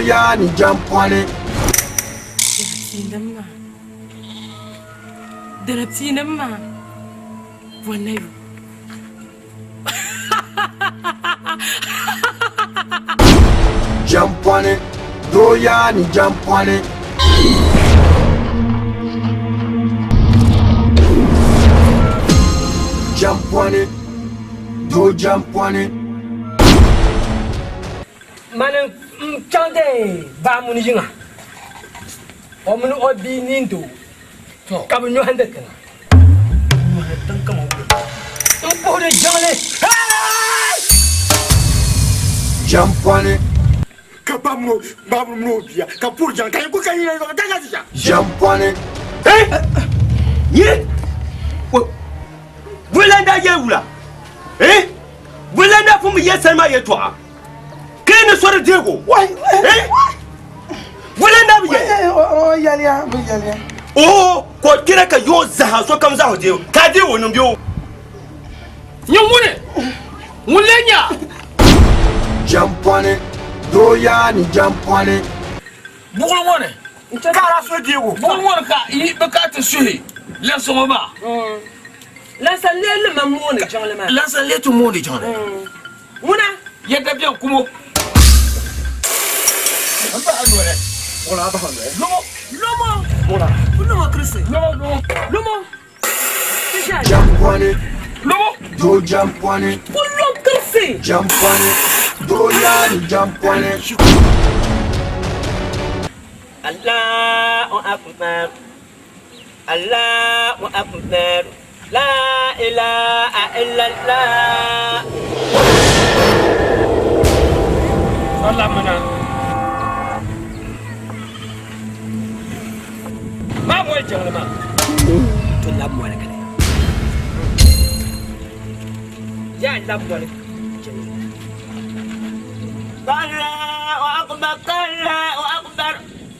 Doo yaa ni jɛmpɔni. Darapiinim maa, darapiinim maa, bɔnayu. Jɛmpɔni, doo yaa ni jɛmpɔni. Jɛmpɔni, doo jɛmpɔni. Mani n-chaŋ ti baamuni yiŋa, o mini o bia Nindoo ka bɛ nyɔhindi tiŋa. Nyɔhi tiŋ kaman wula m-puhiri jiŋli. Jɛmpɔni. Ka ba mini o ba mini o bia ka puhiri jiŋli ka yi ku ka yi ka ka ti Jɛmpɔni. Ye Bulanda ye wula eh Bulanda fún mi ye salima yɛltɔɣa ka ni sori deego eh Bulanda bi ye O yɛliya bi yɛliya. o ka o kpɛra ka yo zaha sokam zaha o deego ka a deei o niŋ bɛ o Nyɛ ŋuni? Ŋun lee nyɛ a? Jɛmpɔni, doo yaa ni jɛmpɔni. Buɣili ŋɔ ni Ka a daa suhi deego. Buɣili ŋɔ ni ka yi bi ka ti suhi lansi ŋɔ maa. Lansa n-lee li ma mooni jiŋli maa. Lansa n-lee ti mooni jiŋli. Ŋuna. Yɛda bɛn kum o. N bahi noli. Wula a bahi noli. Lomo. Lomo. Wula. Lomo Kirisi. Lomo lomo. Lomo. Jɛmpɔni. Lomo. Doo jɛmpɔni. Kulom Kirisi. Jɛmpɔni. Doo yaa ni jɛmpɔni. Allahu akbar Allahu akbar La ilaha illallah. Allah mana. Maa moli jiŋli maa. To lab moli gili. Yaa lab moli jiŋli. Allahu akbar Allahu akbar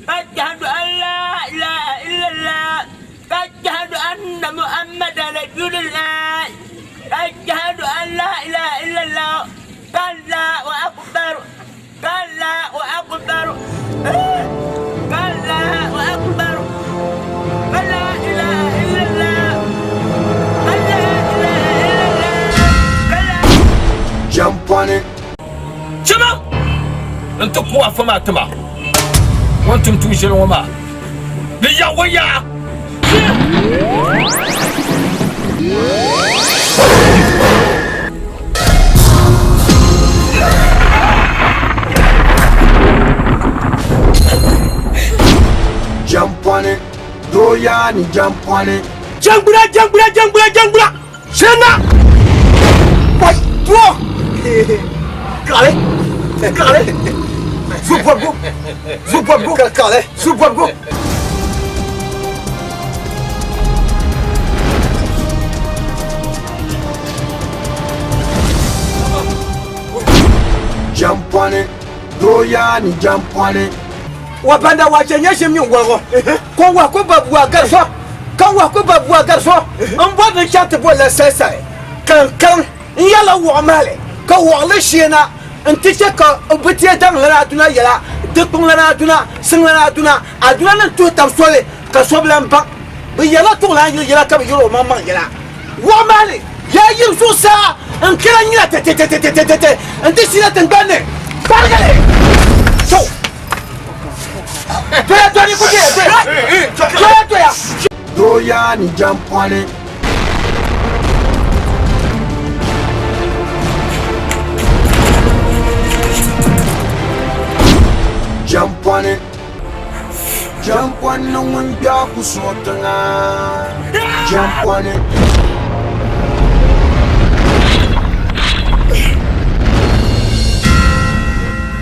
Ashhadu an la ilaha illallah Ashhadu anna Muhammadan rasulullah Ashhadu an la ilaha illallah Allahu akbar Allahu akbar Allahu akbar La ilaha illallah La ilaha illallah Jɛmpɔni. Chama n-ti ku afa maa tima o ni tum tuun shɛli ŋɔ maa di yaɣ o yaɣa. Jɛmpɔni, doo yaa ni jɛmpɔni. Jɛngbura jɛngbura jɛngbura jɛngbura sena wa tuo kaɣali kaɣali zu bɔbigu zu bɔbigu kaɣali zu bɔbigu. Jɛmpɔni, doo yaa ni jɛmpɔni. Wa banda wa chɛ nyɛ ʒim mini wɔligu ka o wahi ku ba bua gari so ka wahi ku ba bua gari so n bɔri ni chaŋ ti bo la salisali ka n kaŋ n yɛla wɔɣu mahali ka wɔɣili sheena n ti chɛ ka bɛ teei daŋlana Aduna yɛla, dikpiŋlana Aduna, siŋlana Aduna, Aduna ni tuhi tab soli ka so bi lan baŋ. Bɛ yɛrila tuɣilan yili yɛla ka bi yɛr omaŋmaŋ yɛla. Wɔɣu mahali yaa yiri zuɣusaa n kɛra nyina tɛtɛtɛtɛtɛtɛ n ti shina tiŋgbani ni gbarigi li. So doya dɔni ku doya doya doya doya. Doo yaa ni jɛmpɔni. Jɛmpɔni. Jɛmpɔni ni ŋun kpɛɣu ku suɣi tiŋa. Jɛmpɔni.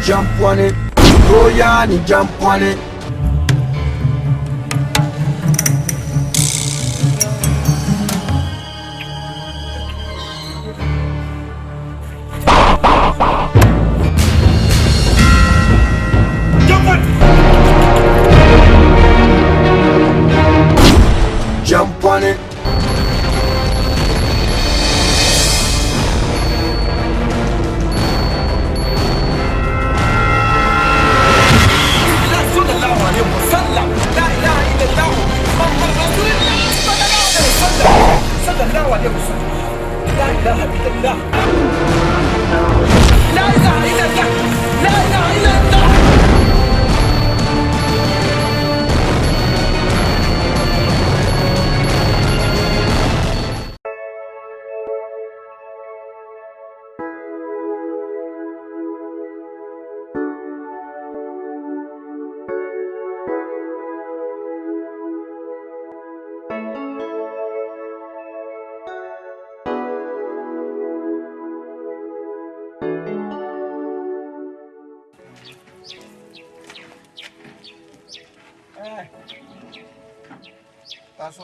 Jɛmpɔni. Doo yaa ni jɛmpɔni. Jɛmpɔni.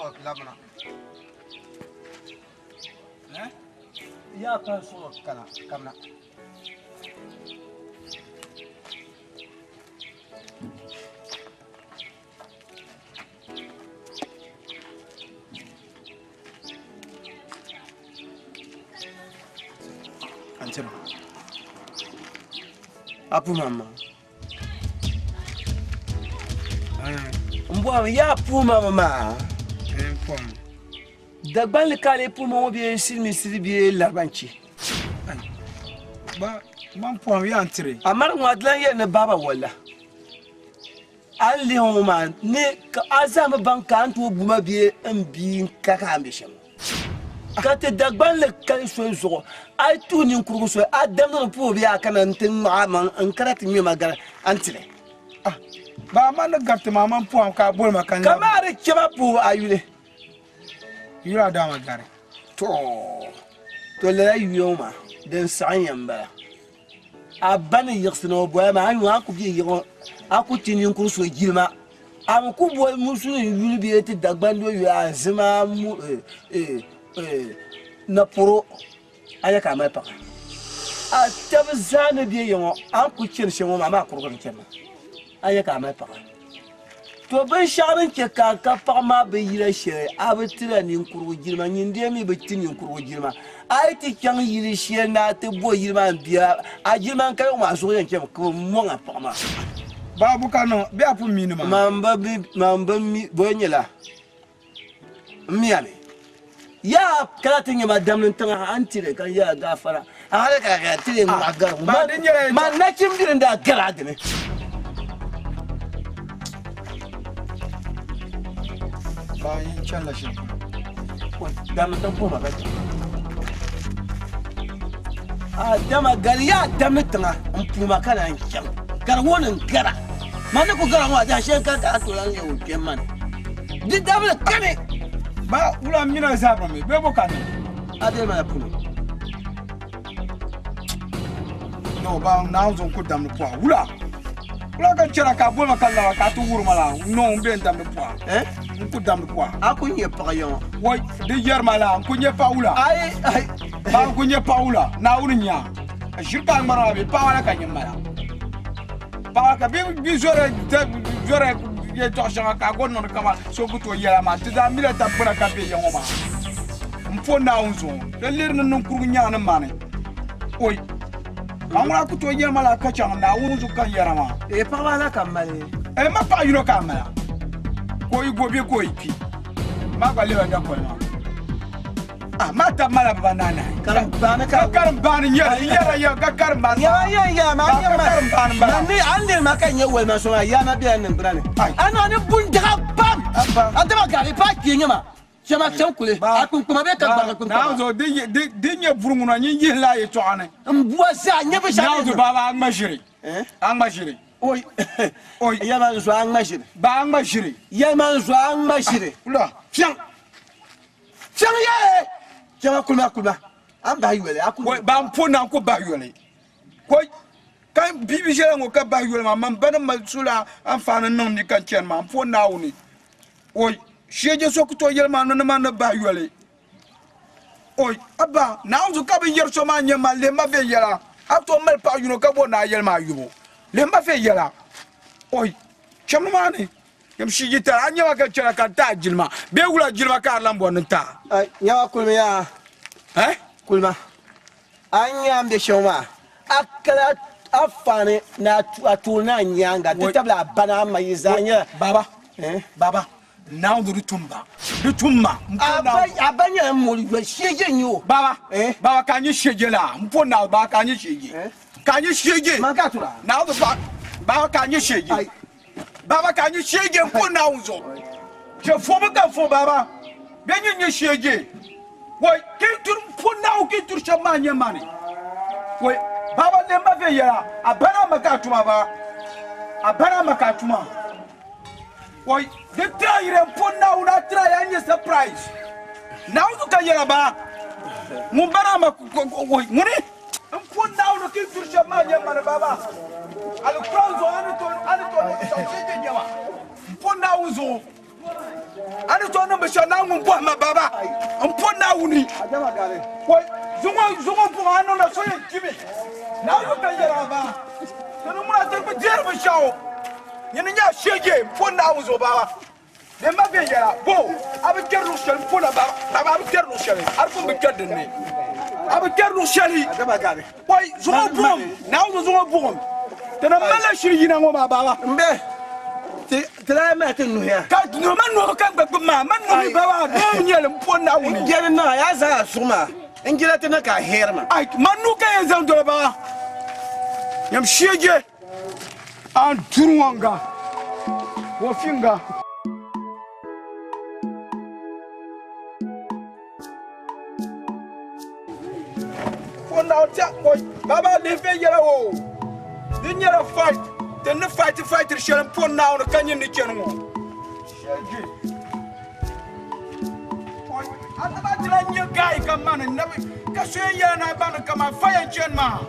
suɣa labina. Yaa pan suɣa kana kamina. Antira. Apu mama. Mbwa ya pu mama ma. Dagbanli ka le pu ma bɛ siliminsili bɛ larabanchi. Ba man pɔhim yaa n-tiri. Amar ŋɔ dilan yɛli ni baaba walla. A ni lihi ŋɔ maa ni a zahimi baŋ ka a ni tooi bu ma bee n bia n ka ka a ni be shɛm. Ka ti Dagbanli kali soli zuɣu a yi tuhi ninkurugu soli a damdi ni puhi bee a kana nti ŋmaɣi a maŋ n kana ti ŋme ma gari a ni tili. Ah, ba man ni gariti maa man pɔhim ka a boli ma ka n labi. Kamaa di chɛ ma puhi a yuli. Yuli a daama gari. To, to lala yuya ŋɔ maa din saɣi n yɛn bala. A ba ni yiɣisi ni o boli ma, a nyu a ku be yiɣi a ku ti ninkuri so jilima. A mi ku boli musulin yuli bee ti Dagbando yuli a zima mu naporo a nya ka a mali paɣa. A taba zaa ni be ya ŋɔ, a ni ku chani shɛm ŋɔ maa, amaa kurigiri n-chani maa, a nya ka a mali paɣa. To binshɛɣu din chɛ ka a ka paɣa maa bi yila shɛli, a bi tila ninkurigu jilima, nyin dee mi bi ti ninkurigu jilima. A yi ti chaŋ yili shɛli ni a ti bo yili maa m-bia, a jilima n-kali ŋɔ maa zuɣu yɛn chɛmi ka bɛ mɔŋ a paɣa maa. Baabu ka niŋ bɛ a pun mi ni maa? Man bi mi, man bi mi, bɔ n-nyɛ la? M mi a mi. Yaa kana ti nyɛ ma damli tiŋa a ni tiri ka n yɛla gaafara a hali ka ka ti lee ŋmahi gari ŋɔ. Ba, di nyɛla yɛltɔɣa. Man nachimbili n-daa gari a dini. Ba, n chanila shɛli polo. Damli tiŋ puhi ma ka chaŋ. A dama gari yaa damli tiŋa n puhi ma ka naan chaŋ. Gari ŋɔ ni n gara. Man ni ku gara ŋɔ a daa shɛli ka ka a tooi lan leei o kpɛm ma ni. Di dabili kani. Ba wula mina zabiri mi bee bo ka niŋ? A dee mala puni. No ba naawuni zuɣu n ku damdi pɔha wula. Wula ka chɛra ka a boli ma ka laba ka a ti wuri ma la no n be n damdi pɔha. Eh? N ku damdi pɔha. A ku nyɛ paɣa ya ŋɔ. Wai di yɛri ma la n ku nyɛ paɣa wula. Ayi ayi. Ba n ku nyɛ paɣa wula Naawuni nya. Ʒiri ka a ŋmari maa bee paɣa la ka nyɛ mala. Paɣa ka bi zɔri yɛltɔɣa shɛŋa ka a gɔri niŋdi kaman so ku tooi yɛla maa ti zaa mila tab gbuna ka be ya ŋɔ maa. M po Naawuni zuɣu di liri ni niŋkurugu nyaŋ ni mani. Oi! A ŋuna ku tooi yɛli ma la ka chaŋ Naawuni zuɣu ka n yɛra maa. Ee, paɣaba ala ka m mali. Ee, ma paɣa yino ka a mala. Ka o yi go bee ka o yi kpi, maa gba lɛbila dakoli maa. Ah, ma tab mala bibanaanahi. Karim baani ka Ka karim baani nyɛli, n yɛra ya ka karim baani. Ya ya ya ma Ba ya ka ma. karim baani m-bala. Ma ni an liri ma ka nyɛ wali ma so maa ya ma bela niŋgbuna ni. Ai. A niŋ ni bundaɣa pam. Abba. A dama gari pa kpee nyɛ ma. Chɛ ma chaŋ kuli. Ba. A kpunkpama bee ka Ba, gbarigi kpunkpama. Naawuni zuɣu, di nyɛ buri ŋuna, nyin yihi la yɛltɔɣa ni. N bua zaa nyɛ binshɛɣu Naawuni zuɣu, baaba, a ŋma ʒiri. Eh? A ŋma ʒiri. Oi. Oi. Ya ma n zuɣu a ŋma ʒiri. Ba, a ŋma ʒiri. Ya ma n zuɣu a ŋma ʒiri. Wula, fiɛŋ. Fiɛŋ ye! Fiɛŋ a kulima kulima. A ni bahi yoli, a kuli. Wai, ba n po na n ku bahi yoli. Ko ka bia bi ʒɛla ŋɔ ka bahi yoli maa, man ba ni mali sula anfaani niŋ ni ka n chani maa, n po Naawuni. Oi, shɛje so ku tooi yɛli ma ni man ni bahi yoli. Oi, a ba, Naawuni zuɣu ka binyɛri so maa nyɛ ma, lihi ma viɛnyɛla. A bi tooi mali paɣ yino ka bɔri ni a yɛli ma a yubu. Lihi ma viɛnyɛla. Oi, cham nimaani. Yam shi yi tara, a nyama ka chana ka n-taai jilima bee wula jilima ka a lan bɔri ni n taai? Ai, nyama kulimi yaa. Eh? Kulima. A nya m be shɛŋa maa, a kala a faani ni a tooni ni a nyaaŋa ti tabili a ba ni a ma yi zaa nyɛla. Baba, Eh? baba, Naawuni di tum ba, di tum ma. M po A ba, Naawuni. a ba nyɛla mɔri yoli, sheje n-nyɛ o. Baba, Eh? baba, ka a nyɛ sheje laa? M po Naawuni, baba, ka a nyɛ sheje. Eh? Ka a nyɛ sheje. Man ka a tura? Naawuni ba, baba, ka a nyɛ sheje. Ai. Baba ka nyɛ sheje n po Naawuni zuɣu. Chɛ fomi ka fo baba. Bɛ nyɛ nyɛ sheje. Wai ki turi n po Naawuni ki turi shɛba maa nyɛ mani. Wai baba lɛ ma vɛ yɛla a bana ma ka tuma ba. A bana ma ka tuma. Wai di tira yire n po Naawuni a tira ya nyɛ surprise. Naawuni zuɣu ka yɛla ba. Ŋun bana ma wai ŋuni. N po Naawuni ki turi shɛba maa nyɛ mani baba. Alikuran zuɣu a ni tooi a ni tooi niŋ shɛm shee je nyɛma. N po Naawuni zuɣu. Ani to niŋ binshɛɣu naa ŋun bɔhi ma baba n po Naawuni. Wai zuŋɔ zuŋɔ buɣa a niŋda so yɛn kpimi. Naawuni ka yɛli a baa. Ti ni ŋuna ti bi deeri binshɛɣu. Nyini nyɛ a sheege n po Naawuni zuɣu baba. Di ma viɛnyɛla bo a bi kpɛri luɣ shɛli m-po na baba a bi kpɛri luɣ shɛli a di pun bi kpɛri din ni a bi kpɛri luɣ shɛli wai zuŋɔ buɣim Naawuni zuŋɔ buɣim ti na malila shiri yina ŋɔ maa baba. M be ti lahi mali ti nuhi ya. Ka nuhi man nuhi ka n gba gbubi maa man nuhi baba doo n-nyɛ li m-po Naawuni. N jɛri niŋ a yaa zaŋ a suɣu maa n jila ti na ka a hɛri ma. Ai man nuhi ka yɛn zaŋ doli baba nyam sheege. An duri wanga wofinga. Ko na ta ko baba le fe yɛla o di nyɛla fight ti ni fight fight shɛli po naawuni ka nyɛ ni chɛni ŋɔ shɛji a ti lahi nyɛ guy ka mani nabi ka so yɛn yɛla na bani kama fa yɛn chɛni maa.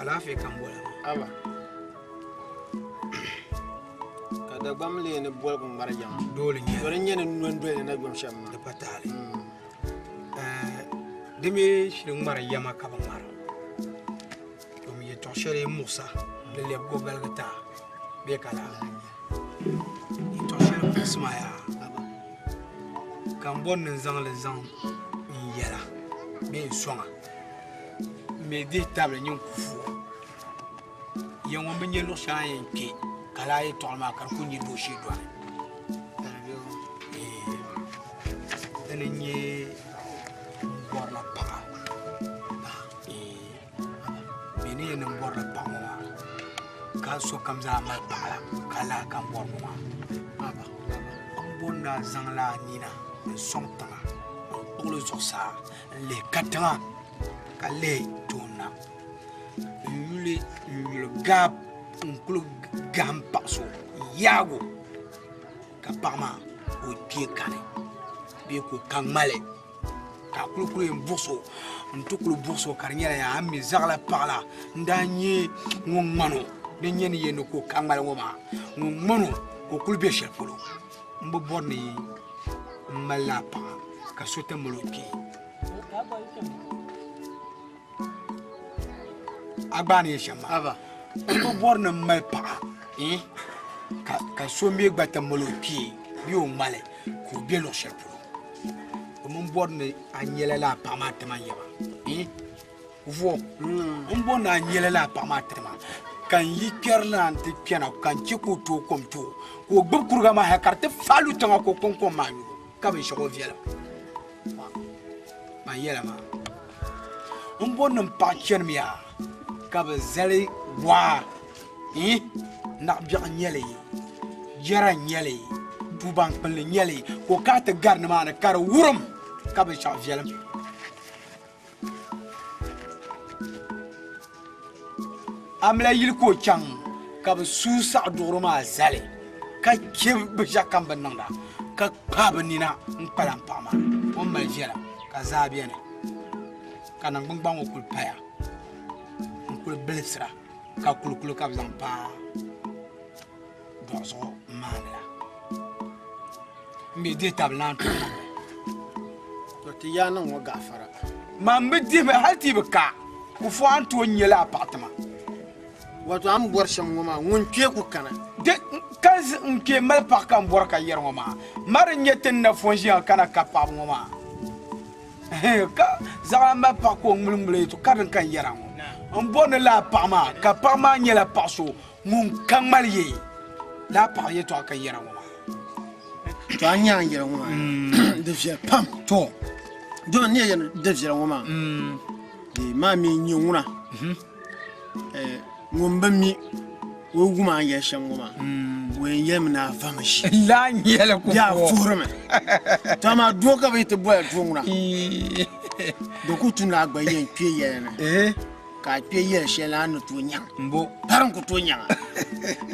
Alaafee ka n bɔra maa. Aba. Ka Dagbam lee ni boligu ŋmari yaŋ. Doole nyɛ. To di nyɛ ni noli doli ni na gbam shɛm maa. Di pa taali. Di mi shiri ŋmari yama ka bi ŋmara. Domin yɛltɔɣa shɛli muɣisa di lɛbigu baligi taa bee ka laa. Yɛltɔɣa shɛli muɣisi maa yaa. Ka n bɔri ni n zaŋ li zaŋ n yɛla bee n sɔŋa. M mi dihi tabili nyin kufuo. Ya ŋun bi nya luɣ shɛŋa yɛn kpe ka lala yɛtɔɣili maa ka di kul nyɛ dooshee dɔni. Dini n-nyɛ m bɔrila paɣa. Bɛ ni yɛn ni m bɔrila paɣa ŋɔ maa ka sokam zaa mali paɣa la ka lahi ka m bɔri ŋɔ maa. M bɔri ni a zaŋla a nina n-sɔŋ tiŋa n-kpuɣi li zuɣusaa n-lihi katiŋa ka lihi tooni na. N yuli n yuli gaab n kuli gahim paɣa so n yaag o ka paɣa maa ka o kpee kani bee ka o ka ŋmali ka a kuli kuli yɛn buɣisi o n ti kuli buɣisi o ka di nyɛla yaa a ni mi zaɣila paɣa la n daa nyɛ ŋun ŋmani o din nyɛ ni yɛn ni ka o ka ŋmali ŋɔ maa ŋun ŋmani o ka o kuli be shɛli polo n bi bɔri ni n mali laa paɣa ka so ti mali o kpee. A gba ni yɛ shɛm maa n bi bɔri ni m mali paɣa eh, ka so mi gba ti mali o kpee bee o ŋmali ka o be luɣ shɛli polo domin n bɔri ni a nyɛla laa paɣa maa tima yaba eh, vuo n bɔri ni a nyɛla laa paɣa maa tima ka n yi kpɛri na n ti kpɛna ka n chɛ ka o tooi kom ti o ka o gbubi kuriga maa hali ka di ti faai lu tiŋa ka o kom kom maa nyubu ka binshɛɣu o viɛlim Man yɛla maa n bɔri ni n paɣa chanimiya ka bɛ zali waa naɣibiɛɣu n-nyɛ li jɛra n-nyɛ li tuubaŋkpinli n-nyɛ li ka o kana ti gari nimaani ka di wurim ka binshɛɣu viɛlim. Amila yili ka o chaŋ ka bɛ suui saɣiduɣuri maa zali ka chɛ binshɛɣu kam bɛ ni niŋda ka kpaai bɛ nina n-kpalim paɣa maa o ni mali viɛla ka zaa beni ka niŋgbuŋgbaŋ ŋɔ kuli paya n-kuli bilisira ka kulikuli ka bɛ zaŋ paai dɔɣu zuɣu m-maani la. M mi dihi tabili naan tooi niŋ li. To ti yaa niŋ ŋɔ gaafara. Man bi dihimi hali ti bi ka kufu a ni tooi nya laa paɣa ti ma. Wato a ni bɔri shɛm ŋɔ maa ŋun kpee ku kana. Di ka n kpee mali paɣa ka n bɔri ka yɛri ŋɔ maa ma di nyɛ ti ni na fo n-ʒiya kana ka paɣaba ŋɔ maa ka zaɣila mali paɣa ka o ŋmuli ŋmuli yɛtɔɣa ka din ka n yɛra ŋɔ. N bɔri ni laa paɣa maa ka paɣa maa nyɛla paɣa so ŋun ka ŋmali yee laa paɣa yɛtɔɣa ka n yɛra ŋɔ maa. To a nya n yɛli ŋɔ maa di viɛli pam. To domi n ni yɛli di viɛli ŋɔ maa di maa mi n nyɛ ŋuna ŋun bi mi o yi wum a ni yɛli shɛm ŋɔ maa o yɛn yɛlimi ni a vami ʒi. Laa n yɛli ku Bee a fuhirimi. To amaa doo ka bɛ yi ti boli doo ŋuna di ku tu ni a gba yɛn kpe yɛli ni. Ka a kpe yɛli shɛli a ni tooi nyaŋ. Mbo. Pari n ku tooi nyaŋ a.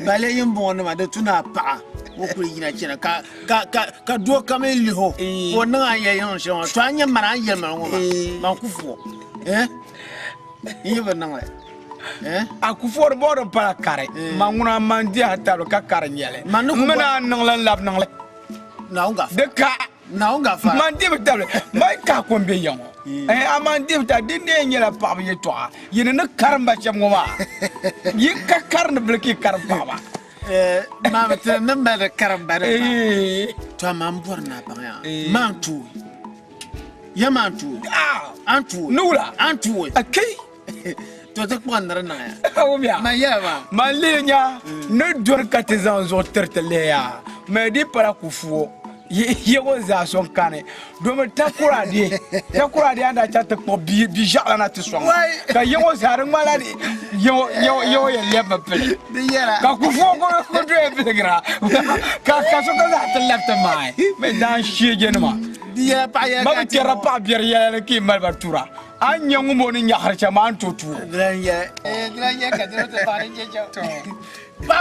Bale yin bɔŋɔ nima di tu ni a paɣa o kuli yina chana ka ka ka ka doo kam yi lihi o ka o niŋ a ni yɛli niŋ shɛli ŋɔ to a nyɛ mani a ni yɛli mani ŋɔ maa man ku fu o eh n yi bi niŋ li eh. A ku fu o di bɔŋɔ din pala kari man ŋuna man dihi a tabili ka kari nyɛli Man ni ku m mini bɔri. a niŋli n labi niŋli Naawuni gaafara. Di ka. Naawuni gaafara. Man dibi tabili man kahi ko m-be ya ŋɔ. Ɛɛn, amaa n dibi tabili din dee nyɛla paɣaba yɛltɔɣa. Yi ni ni karimba shɛm ŋɔ maa, yi ka karindi bili ka yi karim paɣaba. Maa mi ti ni mali di karimba ni maa. To amaa m bɔri ni a baŋ ya, maa n tuui. Ya maa n tuui. A n tuui. Ni wula? A n tuui. Akei. To ti kpuɣi ni di niŋ ya. Wumya. Man yɛli maa. Man lihi nya ni dori ka ti zaŋ zuɣu tiriti lihi ya, mali di pala kufuo yɛgo zaa so n-kani. Domin takuradi, takuradi a ni daa chaŋ ti kpuɣi bia, bia ʒiɛɣu la na ti sɔŋ a, ka yɛgo zaa di ŋmanila yɛgo, yɛgo yɛn lɛbimi pili. Ka kufuo ku doya biligira ka ka sokam zaa ti labi ti maai. Bɛ daan sheejenima. Ma bi kpɛrila paɣa biɛri yɛla ni ka yi mali ba tura. A ni nya ŋun o ni nyaɣiri shɛm maa, a ni tooi tuui o. To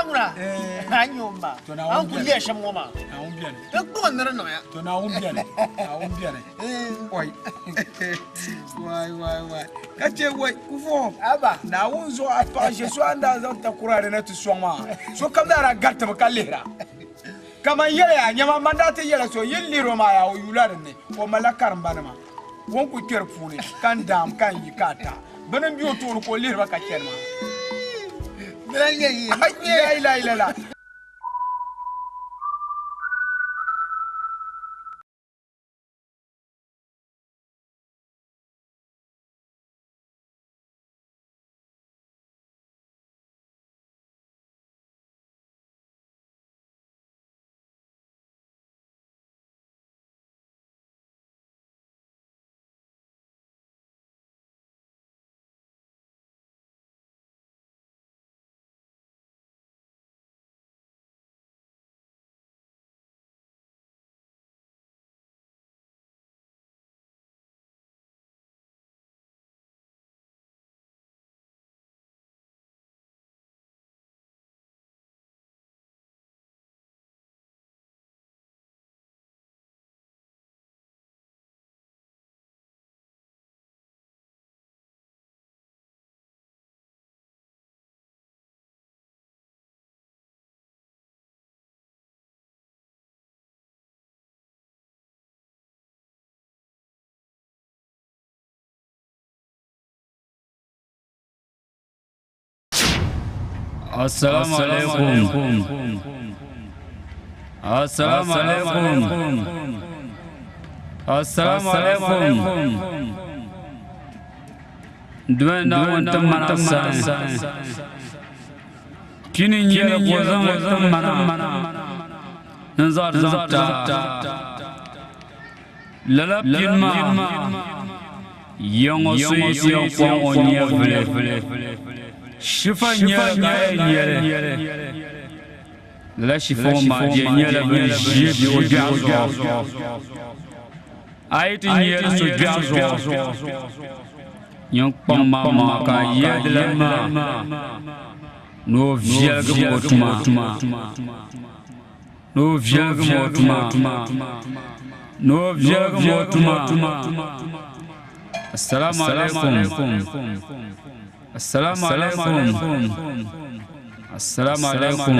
Naawuni beni, Naawuni beni. Oi. Wai, wai, wai. Ka che wai, Kufuor. Naawuni zuɣu a paɣa ʒe so a ni daa zaŋ takurari na ti sɔŋ maa, sokam daa daa garitimi ka lihira. Kaman yɛliya, Nyama, man daa ti yɛla so, yi ni lihir o maa yaa, o yuula din ni, o malila karimbanima. O ni kul kpe di puuni, ka n daam, ka n yi, ka a ta. Bɛ ni be o tooni ka o lihiri ba ka chani maa. Lailailaila! Assalamu alaikum. Assalamu alaikum. Assalamu alaikum. Dume Naawuni ti mana sani. Pini n-nyɛli ka o zaŋ li ti mana n-zaŋ zaŋ ti a. Lala pini maa ya ŋɔ so yi ti yɛn kɔŋ o nyɛvili. Shifa n-nyɛli ka a yɛn nyɛli. Lala shifa ŋɔ maa di yɛn nyɛla bɛn ʒie bɛ o gbɛɣu zuɣu. A yi ti nyɛli so gbɛɣu zuɣu, nyin kpaŋ maa maŋa ka a yɛli di lan maa ni o viɛligim o tuma. Ni o viɛligim o tuma. Ni o viɛligim o tuma. Assalamu alaikum. Assalamu alaikum. Assalamu alaikum.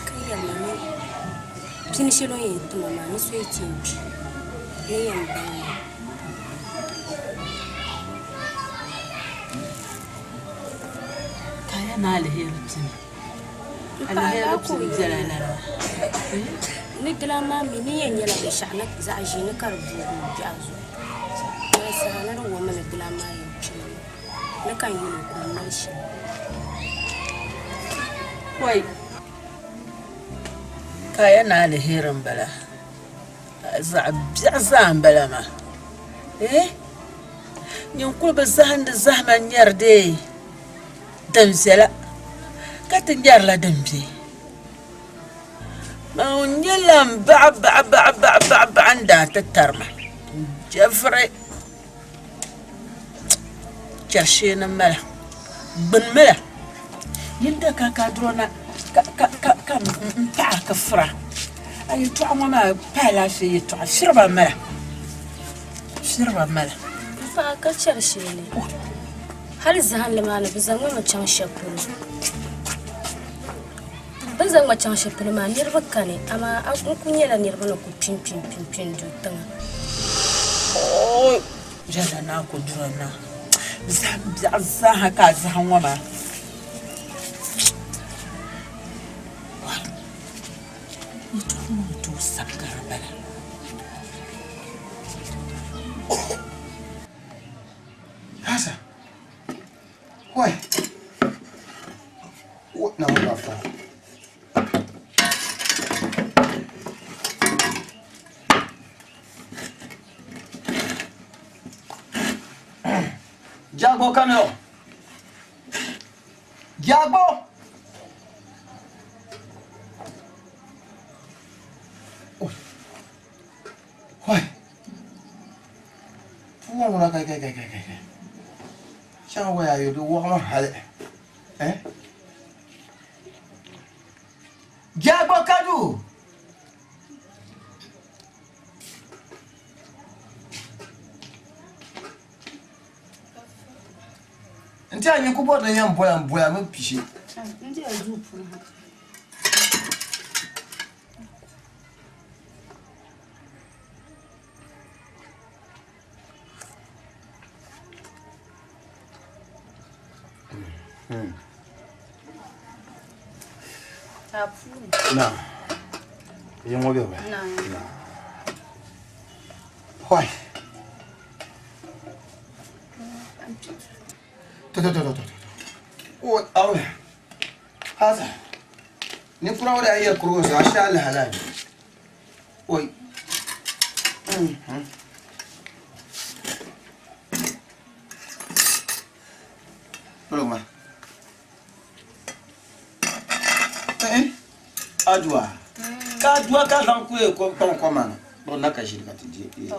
Ka yɛlima ni pini shɛli o ni yɛn ti ma maa ni so yi ti yɛn kpi ni yɛn baŋ li. Kaya ni aliheri pini. Aliheri pini bela lala. Ni dilan maa mi ni yɛn nyɛla binshɛɣu ni zaɣ ʒiɛ ni ka di booi o biɛɣu zuɣu. Mali saha ni di wummi ni dilan maa yɛn kpimi ni ka n yɛl o ka o mali shɛli. Wai! Kaya ni aliheri m-bala. Zaɣ biɛɣu zaa m-bala maa. Eh? Nyin kuli bi zahindi zahima nyari dee din viɛla ka ti nyarila din be. Man ŋun nyɛ la m baɣa baɣa baɣa baɣa baɣa baɣa n daa ti tari ma n-jɛviri chɛri shee ni mala gbuni mala yin da ka ka duro na ka ka ka ka n paɣa ka fura a yɛltɔɣa ŋɔ maa pa alaafee yɛltɔɣa firiba mala firiba mala. M paɣa ka chɛri shee ni hali zahinli maa ni bɛ zaŋmi mi chaŋ shɛli polo bɛ ni zaŋ ma chaŋ shɛli polo maa niriba kani amaa n ku nyɛla niriba ni ku kpinkpinkpinkpi n-do tiŋa. Ooi! Yɛla naa ku dura naa. Zahim biɛɣu zaaha ka a zahim ŋɔ maa. Yɛtɔɣa ŋɔ ni tooi sabi ka di bala. Hasa. Wai. Na wala fa. Jago Kameo. Jago. Wai. Puwa ŋuna kai kai kai kai kai. Chaŋ waya yo di wɔɣimi hali. Eh? Jago Kadu. ni ku bɔri din yɛn bola n bola mi pishi. N dila duu puuni ha. A puuni. Na. Yi ŋɔ bɛ bɛ. Na. Na. Hoi. To to to to to. O aw. Haza. Ni kura ŋɔ daa yɛ kurugu zuɣu a sha lahala. Oi. Kuruma. Eh, aduwa. Ka aduwa ka zaŋ kuye ko kpaŋ koma na. Bo na ka ʒili ka ti di.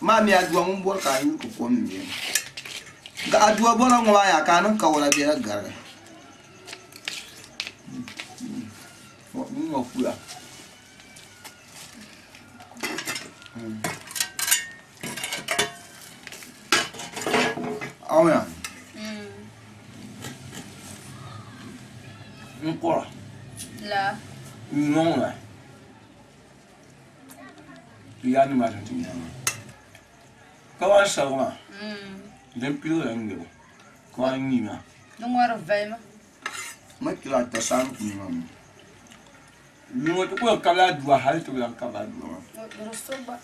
Maa mi aduwa ŋun bɔri ka a nyuri ka kom beni. Ka aduwa bɔra ŋɔ maa yaa ka a niŋ kawala bela garigi. Ŋɔ kuya. Awuya. N kɔra. La. N nɔŋ la. Ti yaa nima ti nyaanga. Ka wan sabigi maa. Din piligi la ŋmɛbu. Ka wan nyii maa. Di ŋɔri vali ma. Ma kpila ta saani kuni maa. Luŋɔ ti ku yɛn kabila aduwa hali ti bi lan kabi aduwa maa. Di so gba.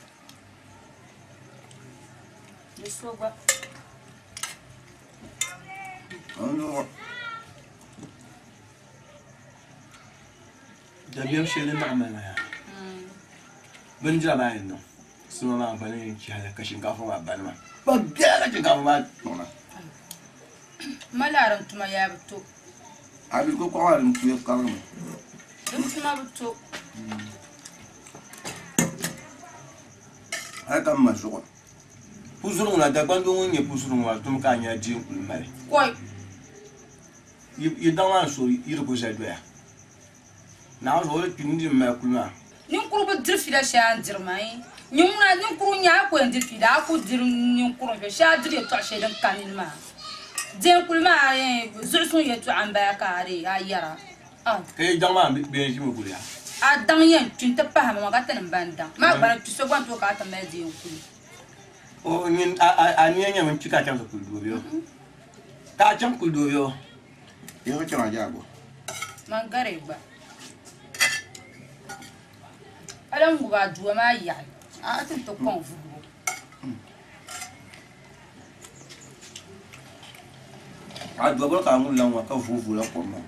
Di so gba. Dabiɛm shɛli din naɣ mali ma yaa. Bindira maa yɛn niŋ sima maa gba ni yɛn chɛhili ka shinkaafa maa bani maa. Ba biɛla ka shinkaafa maa niŋ na. Ma laari n tuma yaa bi to. A bi ko kɔɣa din puya karimi. Din tuma bi to. Hali ka m ma zuɣu. Puzuri ŋuna Dagban doo ŋun nyɛ puzuri ŋɔ maa tum ka a nya di n kuli mali. Kɔi. Yi daŋ maa n-so yi di ku zali doya. Naawuni zuɣu o di kpi n di mali kuli maa. Ninkurigu bi diri fiila shɛli a ni diri maa. Nyin ŋuna ninkurigu nya a ku yɛn diri fiila a ku diri ninkurigu shɛli shee a diri yɛltɔɣa shɛli din ka nini maa. Deen kuli maa zuɣusuŋ yɛltɔɣa m-bala ka a dee a yɛra. Ka yi daŋ maa bɛ yɛn ʒimi guli ya? A daŋ yɛn kpi nti pahi ma maa ka tinim ban daŋ maa gba ni kpi so gba ni tooi ka a ti mali deen kuli. O nyin a nia nyɛmi n kpi ka a chaŋ ti kuli doo bɛ o? Ka a chaŋ kuli doo bɛ o? Yɛn chaŋ a jaago. Man gari gba. A lan ŋubi a dua maa yaɣi a ti ni ti kɔŋ vuhibu. A dua bɔri ka a ŋun lan ŋɔ ka vuui vuui la kom maa.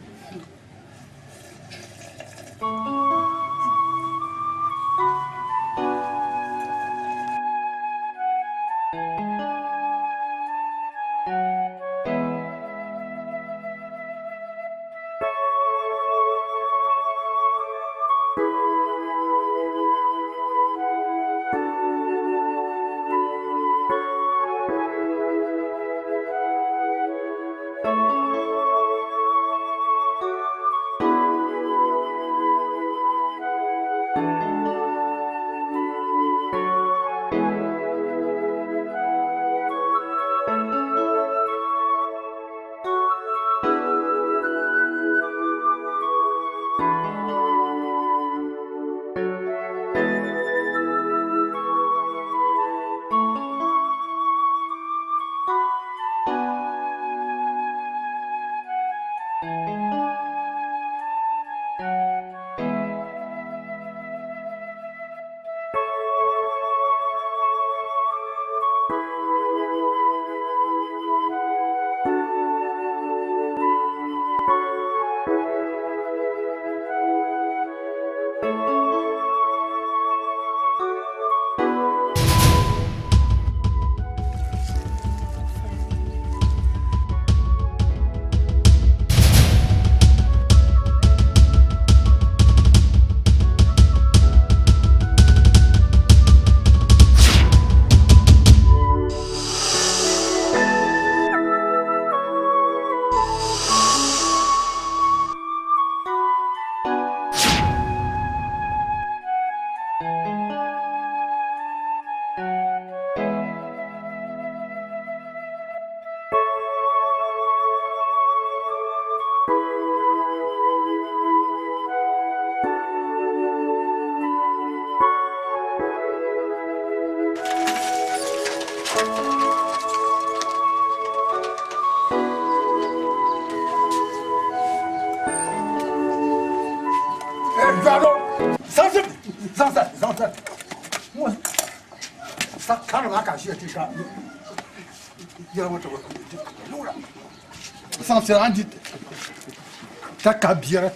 Ta ka biɛri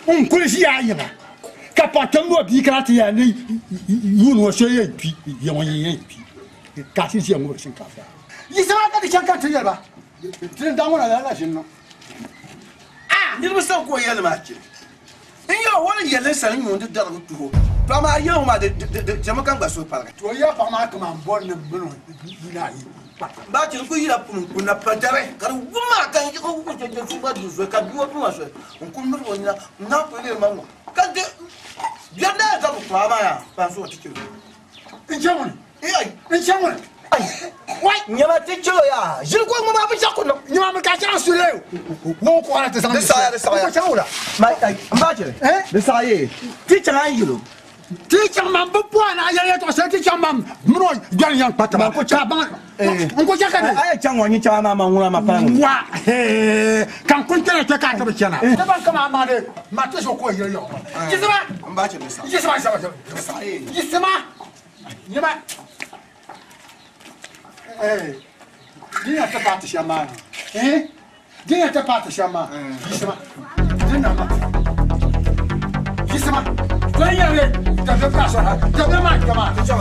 n kuli ʒiya a yiŋa ka paɣa kpɛm o bia kana ti yɛli ni yuuni ŋɔ so yɛn kpi ya ŋɔ yɛn kpi ka a ti ʒiya ŋubiri shinkaafa yisa maa ka ti chaŋ ka ti yɛli ba ti ni daa ŋɔ na lala ʒini niŋ. Niriba sani ka o yɛli maa chɛ n yɛli o ni yɛli sani yuun di darigi tuho to amaa yɛli ŋɔ maa di chɛmi ka n gba suhu paligi. To ya paɣa maa kaman bɔri ni mini o yina ayi kpa. Ba chɛ n kuli yila puni n ku na pa dari ka di wum maa ka n yiɣi wuhi chɛ chɛ gba du zoli ka bia o tuma soli n ku miri o nina n naan kuli lihiri ma ŋɔ ka di biɛri daa ka bi kpaai maa yaa pa n suhu ti chɛ o. N chɛ ŋuni? N chɛ ŋuni? Wai nyɛma ti chɛ o yaa ʒili ko ŋɔ maa binshɛɣu ku niŋ. Nyɛma mi ka chaŋ suli o kɔɣa ti zaŋ di saɣaya di saɣaya ko chaŋ wula. Ma n ba chɛ di saɣaya ti chaŋ a yili o. Ti chaŋ man bi bɔhi na yɛli yɛltɔɣa shɛli ti chaŋ man mini o gbɛri yɛn kpa taba ka baŋ n ku chɛ ka di. A yɛ chaŋ ŋɔ nyin chaŋ maa ma ŋuna ma pala ŋuni. Wa ka n kuli kpɛna kpɛ ka a ti bi chana. Ti baŋ kama maa di ma ti so ka o yili yaɣa maa. Yisima n ba chɛ di saɣaya. Yisima yisima yisima yisima. Din yɛn ti paai ti shɛm maa ni din yɛn ti paai ti shɛm maa yisima din na maa yisima to n yɛli dabi paai sɔrɔ dabi maa kpɛ maa chɛm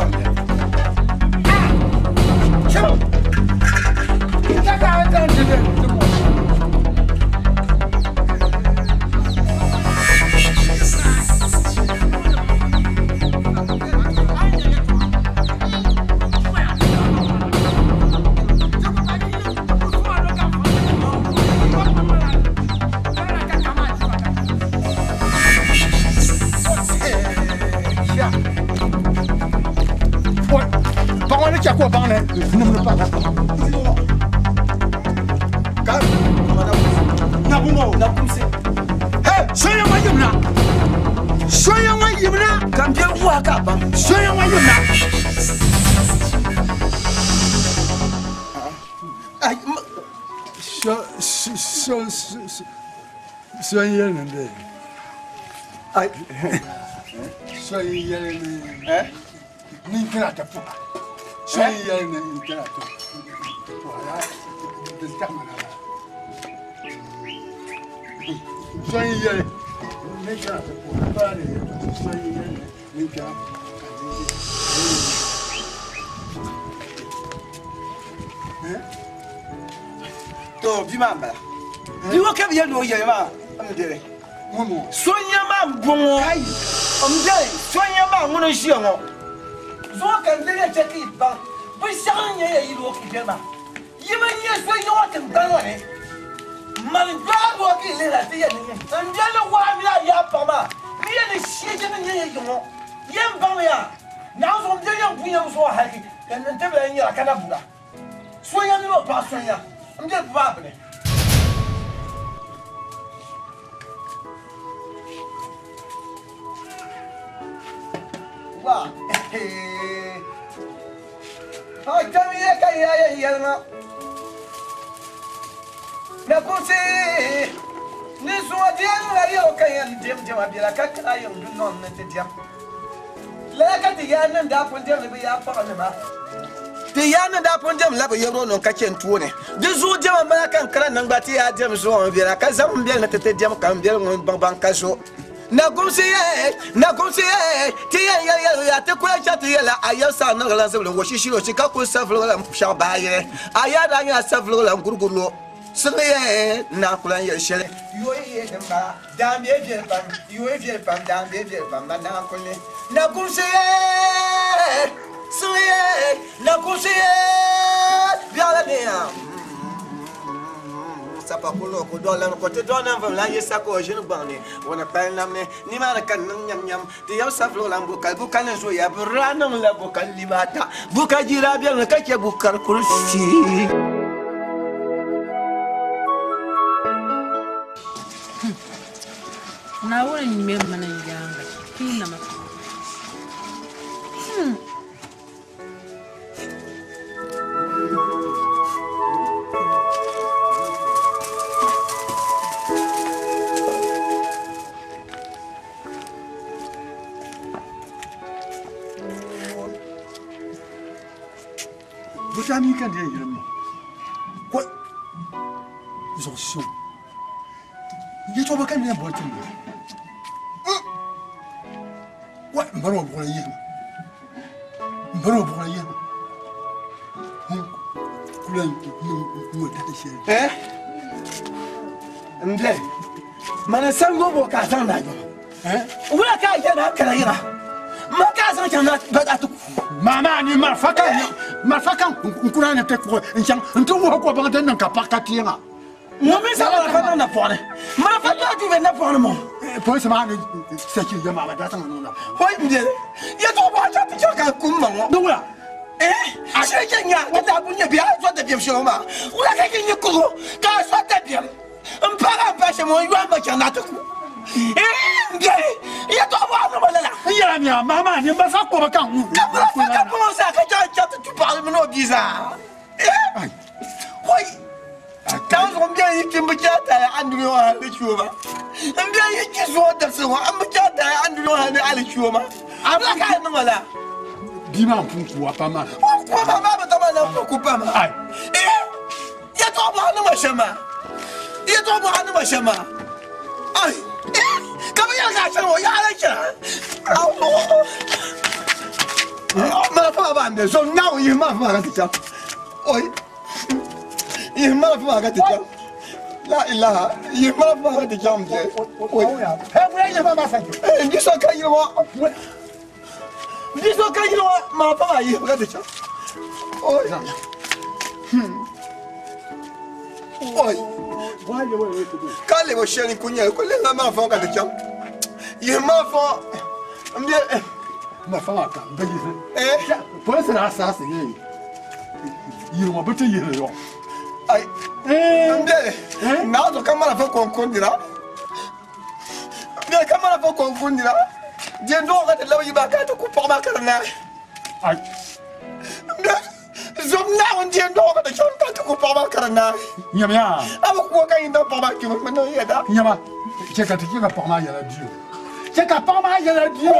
ka ka ka n ti di mo. Paɣa ni chɛ ka o baŋ ni nimdi paɣa soya ŋɔ yimna soya ŋɔ yimna ka n bɛ wuha ka baŋ soya ŋɔ yimna so n yɛli ni bɛ so n yɛli ni ni n kpɛna ti puha so n yɛli ni n kpɛna ti puha din taɣama na so n yɛli ni n kpɛna ti puha bala ni so n yɛli ni n kpɛna ka di To bia maa n bala bia ŋɔ ka bi yɛli ni o yɛli maa n diri so n-nyɛ maa m-bɔŋɔ n diri so n-nyɛ maa ŋuni n-ʒiya ŋɔ zuŋɔ ka n diri ya chɛ ka yi baŋ binshɛɣu ni nyɛ ya yili o ka yi diri maa yi bi nya so yi ŋɔ tiŋgbani ŋɔ ni mani gbaagi o ka yi lihira ti yɛn ni nyɛ n diri ni waa mini a yaa paɣa maa ni yɛn ni sheegi ni nyɛ ya yi ŋɔ yɛn baŋ ya Naawuni zuɣu n diri ya n-bu ya zuɣu hali ka n tibila n nyɛla ka na bura. Sonya mini o paɣa Sonya m-be baa bini. Wa paɣa kpɛm ya ka ya yɛn yɛli ŋa Nakumsi ni zuŋɔ di yɛn ŋari ya o ka yɛn diɛm diɛma biɛla ka kana yiŋ dunɔŋ ni ti diɛm. Lala ka ti yaannim daa pun diɛmdi bɛ yaakpaɣinima. Ti yaannim daa pun diɛmdila bɛ yɛbiro ka chɛ n tooni. Di zuɣu diɛma m-bala ka n kana niŋ gba ti yaa diɛm zuɣu m-bela ka zaŋ m biɛli ni ti ti diɛm ka m biɛli ŋun baŋ baŋ ka zo. Nagumsi yee! Nagumsi yee! Ti yɛn yɛli yɛligu yaa ti kuli chɛ ti yɛlila a yɛli saɣi niŋ la zibili n-wo shishiri o chi ka kuli saviligi la m-shɛɣu baayili. A yaa daa nyɛla saviligi la n-guriguri lo. Siɣi yee! N naan ku lan yɛli shɛli. Yooyi yee din bala. Daanbee viɛli pam, yooyi viɛli pam, daanbee viɛli pam, man naa kuli ni. Nakumsi yee, siŋ yee, nakumsi yee, biɛɣu la ne ya. Sapa kuli o ku dɔɣi lan ko ti dɔɣi ninvuɣ lan yisa ka o ʒini gbaŋ ni, o ni kpali nam ni, nimaani ka niŋ nyamnyam. Ti yɛm saviligi lan bukali, bukali ni zooya, bɛ daa niŋ la bukali libaata, buka jira bɛni mi ka chɛ bukari kurisi. Naawuni ŋme mini n yaaŋa piinima. Buta mi ka den yiri ma. Ko zuɣu suŋ. Yɛtɔɣa ka nina bɔri ti mi. Wa n bari o buɣuli yihima. N bari o buɣuli yihima. Kula ŋɔ dahi shɛli. Eh? N bɛ mana sango bɔ k'a zaŋ na jɔ. Wula k'a yɛ n'a kɛlɛ yira. Ma k'a zaŋ chaŋ na a ti ku. Maa maa ni marifa ka marifa ka n kuna ni ti kuɣu n chaŋ n ti wuhi ko baŋ din niŋ ka paɣa ka teeŋa. Ŋun mi zaŋ marifa niŋ napɔɣuni. Marifa daa tu bɛ napɔɣuni mɔ. Polisi maa ni sachi yɛ maa ba daa zaŋ niŋ napɔɣuni. Hoi n bɛ yɛtɔɣa bɔ a chaŋ ti chaŋ ka kum ma ŋɔ. Ni wula? Eh, a shee chɛ nya ka daa bun nyɛ bia a zɔ dabiɛm shɛli maa. Wula ka yi nyɛ kuɣu ka a zɔ dabiɛm. N paagi a pa shɛm o n yɔhim ba chaŋ na ti ku. Eh, n bɛ yɛtɔɣa bɔ a niŋ ba lala. N yɛla mi a maa maa ni marifa kɔba ka n ŋun. Ka marifa ka kɔŋɔ zaa ka chaŋ chaŋ ti tu paɣa mini o bia zaa. Eh, hoi. Tan zuɣu n bɛ yi kpi n bi chaŋ taaya anduli ŋɔ hali ni chuo ma. N bɛ yi kpi zuɣu dabisi ŋɔ n bi chaŋ taaya anduli ŋɔ hali ni ali chuo ma. A bila ka a niŋ la. Bia maa n pun kuwa pam maa. O kuwa maa maa bi tama na pun ku pam. Ai. Eh, yɛtɔɣa bɔ a niŋ ma shɛm maa. Yɛtɔɣa bɔ a niŋ ma shɛm maa. Ai. Eh, ka bi yɛli ka a chani ŋɔ yaɣa la chana. Awo. Marafa maa baa n bɛ zom naawu yihi marafa maa ka ti chaŋ. Oi. Yihi marafa maa ka ti chaŋ. La ilaha yihi marafa maa ka ti chaŋ n bɛ. Oi. Eh, n di so ka yili ŋɔ. N di so ka yili ŋɔ marafa maa yihi ka ti chaŋ. Oi. Oi. Ka lebo shɛli ku nyɛli ku lihila marafa ka ti chaŋ. Yihi marafa n bɛ. Marifa maa ka n bɛ yihi. Eh. Polisi daa saasi yee. Yiri ŋɔ bi ti yihili yɔ. Ai. N bɛ naa zuɣu ka marafa kɔnkɔndira. N bɛ ka marafa kɔnkɔndira. Diɛn dɔɣɔ ka ti labi yi maa ka ti ku paɣa maa ka di naai. Ai. N bɛ zom naawuni diɛn dɔɣɔ ka ti chaŋ ka ti ku paɣa maa ka di naai. Nyamiya. A bi ku ka yin daŋ paɣa maa kpimi mi niŋ yɛda. Nyama chɛ ka ti chɛ ka paɣa maa yɛla diyo. Chɛ ka paɣa maa yɛla diyo.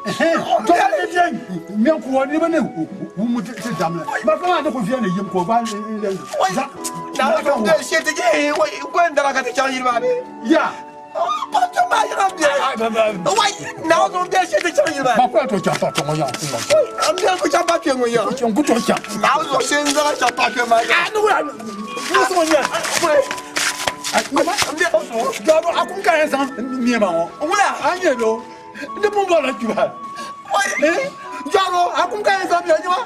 Mɛ kuwa ni bɛ ne wumu ti damli. Marifa maa ni ku viɛli yim ka o gba Oi. Naa zuɣu n bɛ shɛ ti je wai gɔn dara ka ti chaŋ yili maa ni. Ya. Paɣa maa yɛla n bɛ. Wai naa zuɣu n bɛ shɛ ti chaŋ yili maa ni. Ba kula to chaŋ pa kpɛ ŋɔ yaŋ ku ŋɔ. N bɛ ku chaŋ pa kpɛ ŋɔ yaŋ. N ku to chaŋ. Naa zuɣu shɛ n zaŋ chaŋ pa kpɛ maa. A ni wula musu ŋɔ nyɛ. Jɔbu a kun ka yɛn zaŋ nɛma ŋɔ. Wula. A nyɛ do. Di pun bɔrila kpiba. Jɔbu a kun ka yɛn zaŋ miɛ nyɛma.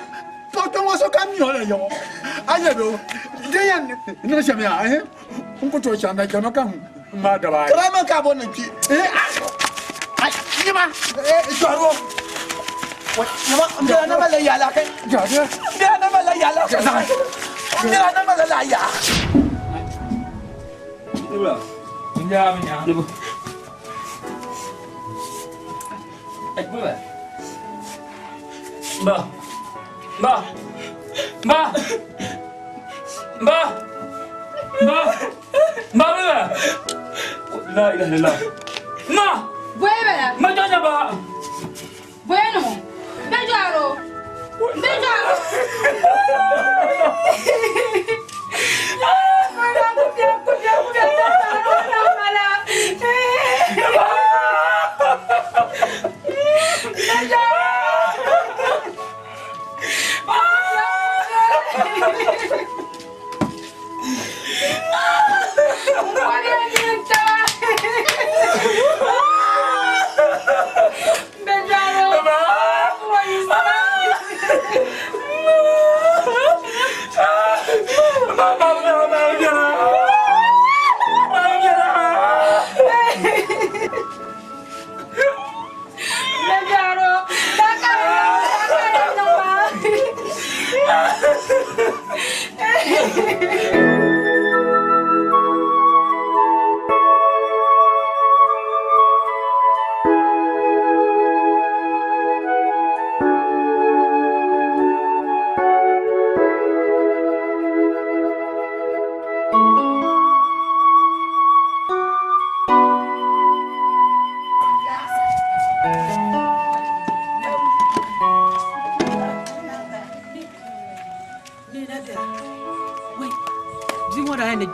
Paɣa kpɛ ŋɔ so ka miɔ la yɔŋɔ. A nyɛ do. Din yɛn niŋ shɛm yaa n ku tooi chaŋ na chɛmi ka n maa daba ayi. Karama ka bɔ ni kpi. Nyɛma. Jɔbu. Nyɛma n bɛla na ma la yaala kɛ. Jɔbu. N bɛla na ma la yaala kɛ. N bɛla na ma la la yaa. Ba. Ba. Ba. Ba. Ba. Ba bɛ. La ilaha illallah. Ma. Boye bɛ la. Ma jɔ ba. Boye no. Bɛ jɔro. Bɛ jɔro.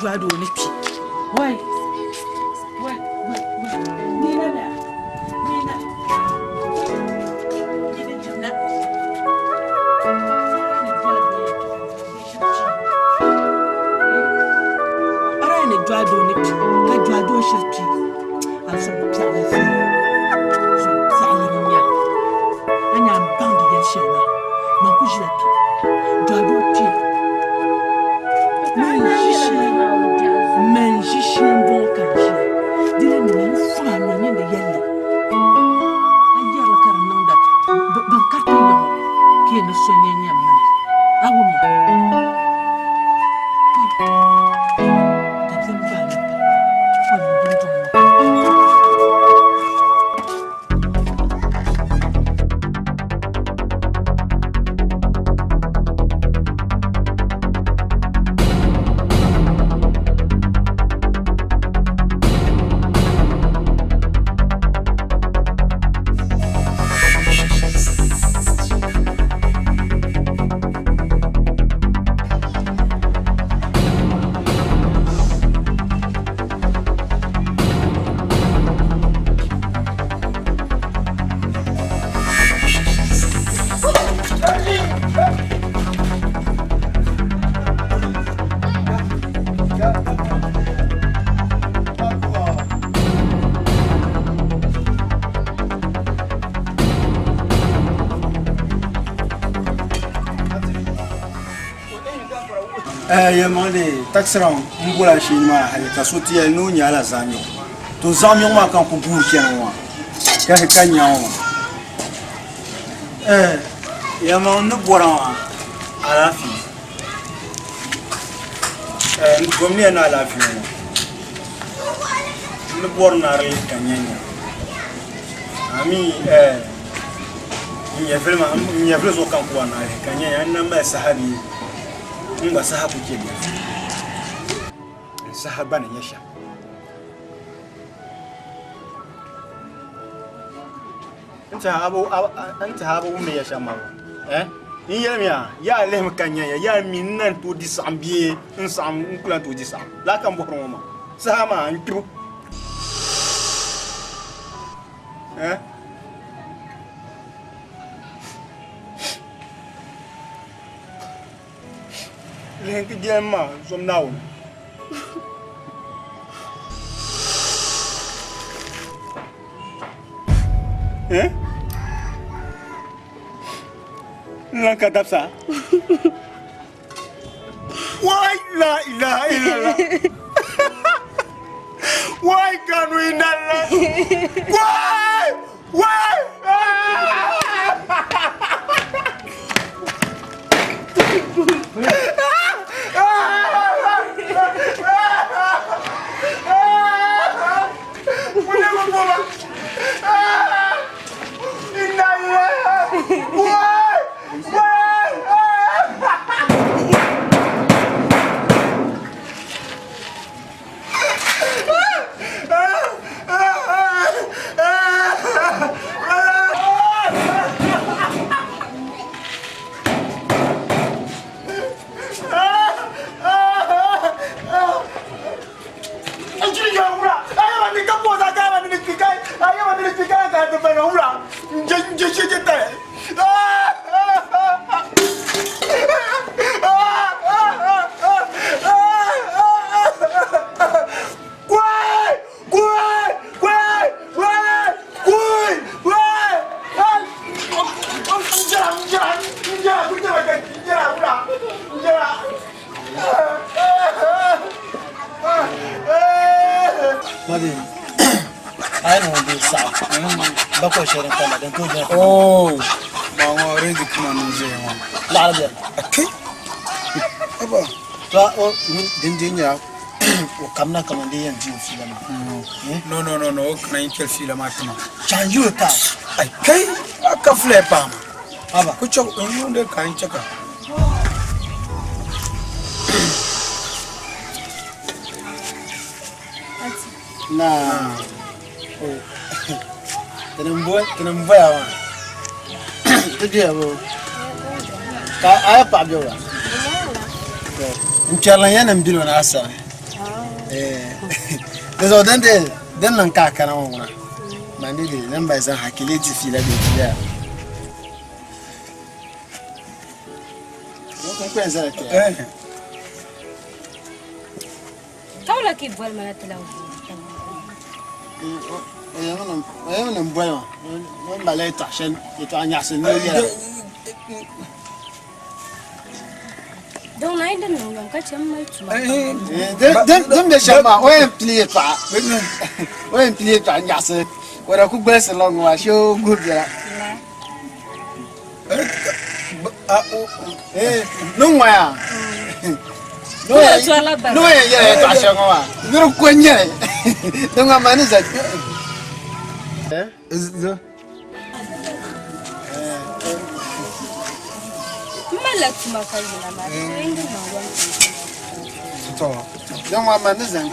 dɔɣi doo ni kpi. Wai! Wai! Wai! Wai! Nina na! Nina! Nina jina! Ni dɔɣi doo yɛtɔɣa Ara ni dɔɣi doo ni kpi ka dɔɣi doo shiri kpi a zuɣu piɛɣu la viɛla zuɣu piɛɣu la n-nyɛ a nya m baŋ di yɛli shɛli maa man ku ʒila kpe dɔɣi doo kpiya man ʒi shee m-bɔŋɔ ka n ʒiya di lahi niŋ n furi a noli ni di yɛlli a yɛrili ka di niŋda ban kariti ya ŋɔ ka yi ni so nyɛ nyam mini a wumya dabiɛm gbaai ma pam n dundɔŋ ŋɔ. Yɛlimaŋli taksira n bola shee maa hali ka so ti yɛli ni o nyɛla zaɣ miɣu to zaɣ miɣu maa ka n ku guuri chɛni ŋɔ maa ka ka nya ŋɔ maa yɛlimaŋli ni bɔra maa alaafee n gomniya ni alaafee ŋɔ n ni bɔri ni a di lihi ka nya nya a mi n nyɛvili zuɣu ka n ku bɔri ni a lihi ka nya nya n na mali saha bee n gba saha ku chɛ nyɛvili n saha gba ni nyɛ shɛm n tiɛha a bi wumdi ya shɛm maa eh? N yɛlimiya yaa lihimi ka nya ya yaa mi n na ni tooi di saɣim bee n saɣim n ku lan tooi di saɣim laa ka n bɔhiri ŋɔ maa saha maa n kpibu eh? Lihim ti jɛlim maa zom Naawuni. Eh? N lan ka dabisa. Wai la ilaha illallah. Wai kanu inna Wai! Wai! Din nyɛla o kamina kaman di yɛn di o fiila maa. No no no no o kana yin chɛli fiila maa tima. Chan yi o ta. Ai kai a ka fila paama. Aba. Ku chɛ n yuun de ka n chɛ ka. Na. Tini n boya maa. Ti doya bo. Ka a ya paɣa bɛ wa? N kpɛrila ya ni n bili o ni a sani. Di zuɣu din di din niŋ ka a kana ŋɔ ŋuna man di di din bali zaŋ hakili di fiila bee di yaa. N ku yɛn zali kpɛ. Ka wula ka i boli ma na ti lan vuui O yɛn ni boli ma o ni mali yɛltɔɣa shɛli yɛltɔɣa nyaɣisi ni o yɛla. Din ŋuna yi din niŋ yom ka chɛ m mali tuma. Din be shɛm maa o yɛn pili yɛltɔɣa o yɛn pili yɛltɔɣa nyaɣisi o na ku gbulisirila ŋɔ maa shee o guhi biɛla. Ni ŋɔya ni o yɛn yɛla yɛltɔɣa shɛli ŋɔ maa niri ko n-nyɛli din ŋɔ maa ni za. M malila tuma ka yina maa di so yi niŋ yom Din ŋɔ maa ni zaŋ.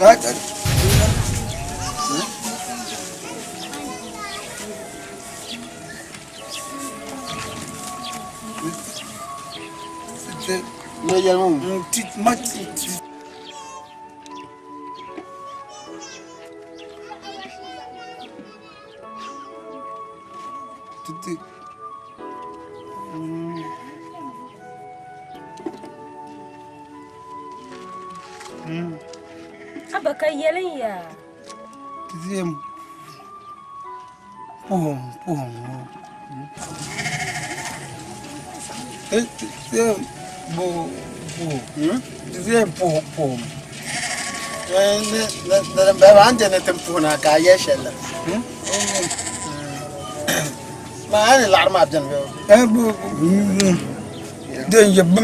Abba ka yɛli n yaa. Puhum puhum ŋɔ ti yɛn puhi puhum Din bala maa a ni je ni ti puhi na ka a yɛli shɛli la maa a ni laɣiri maa beni bee? Din yɛ bɛ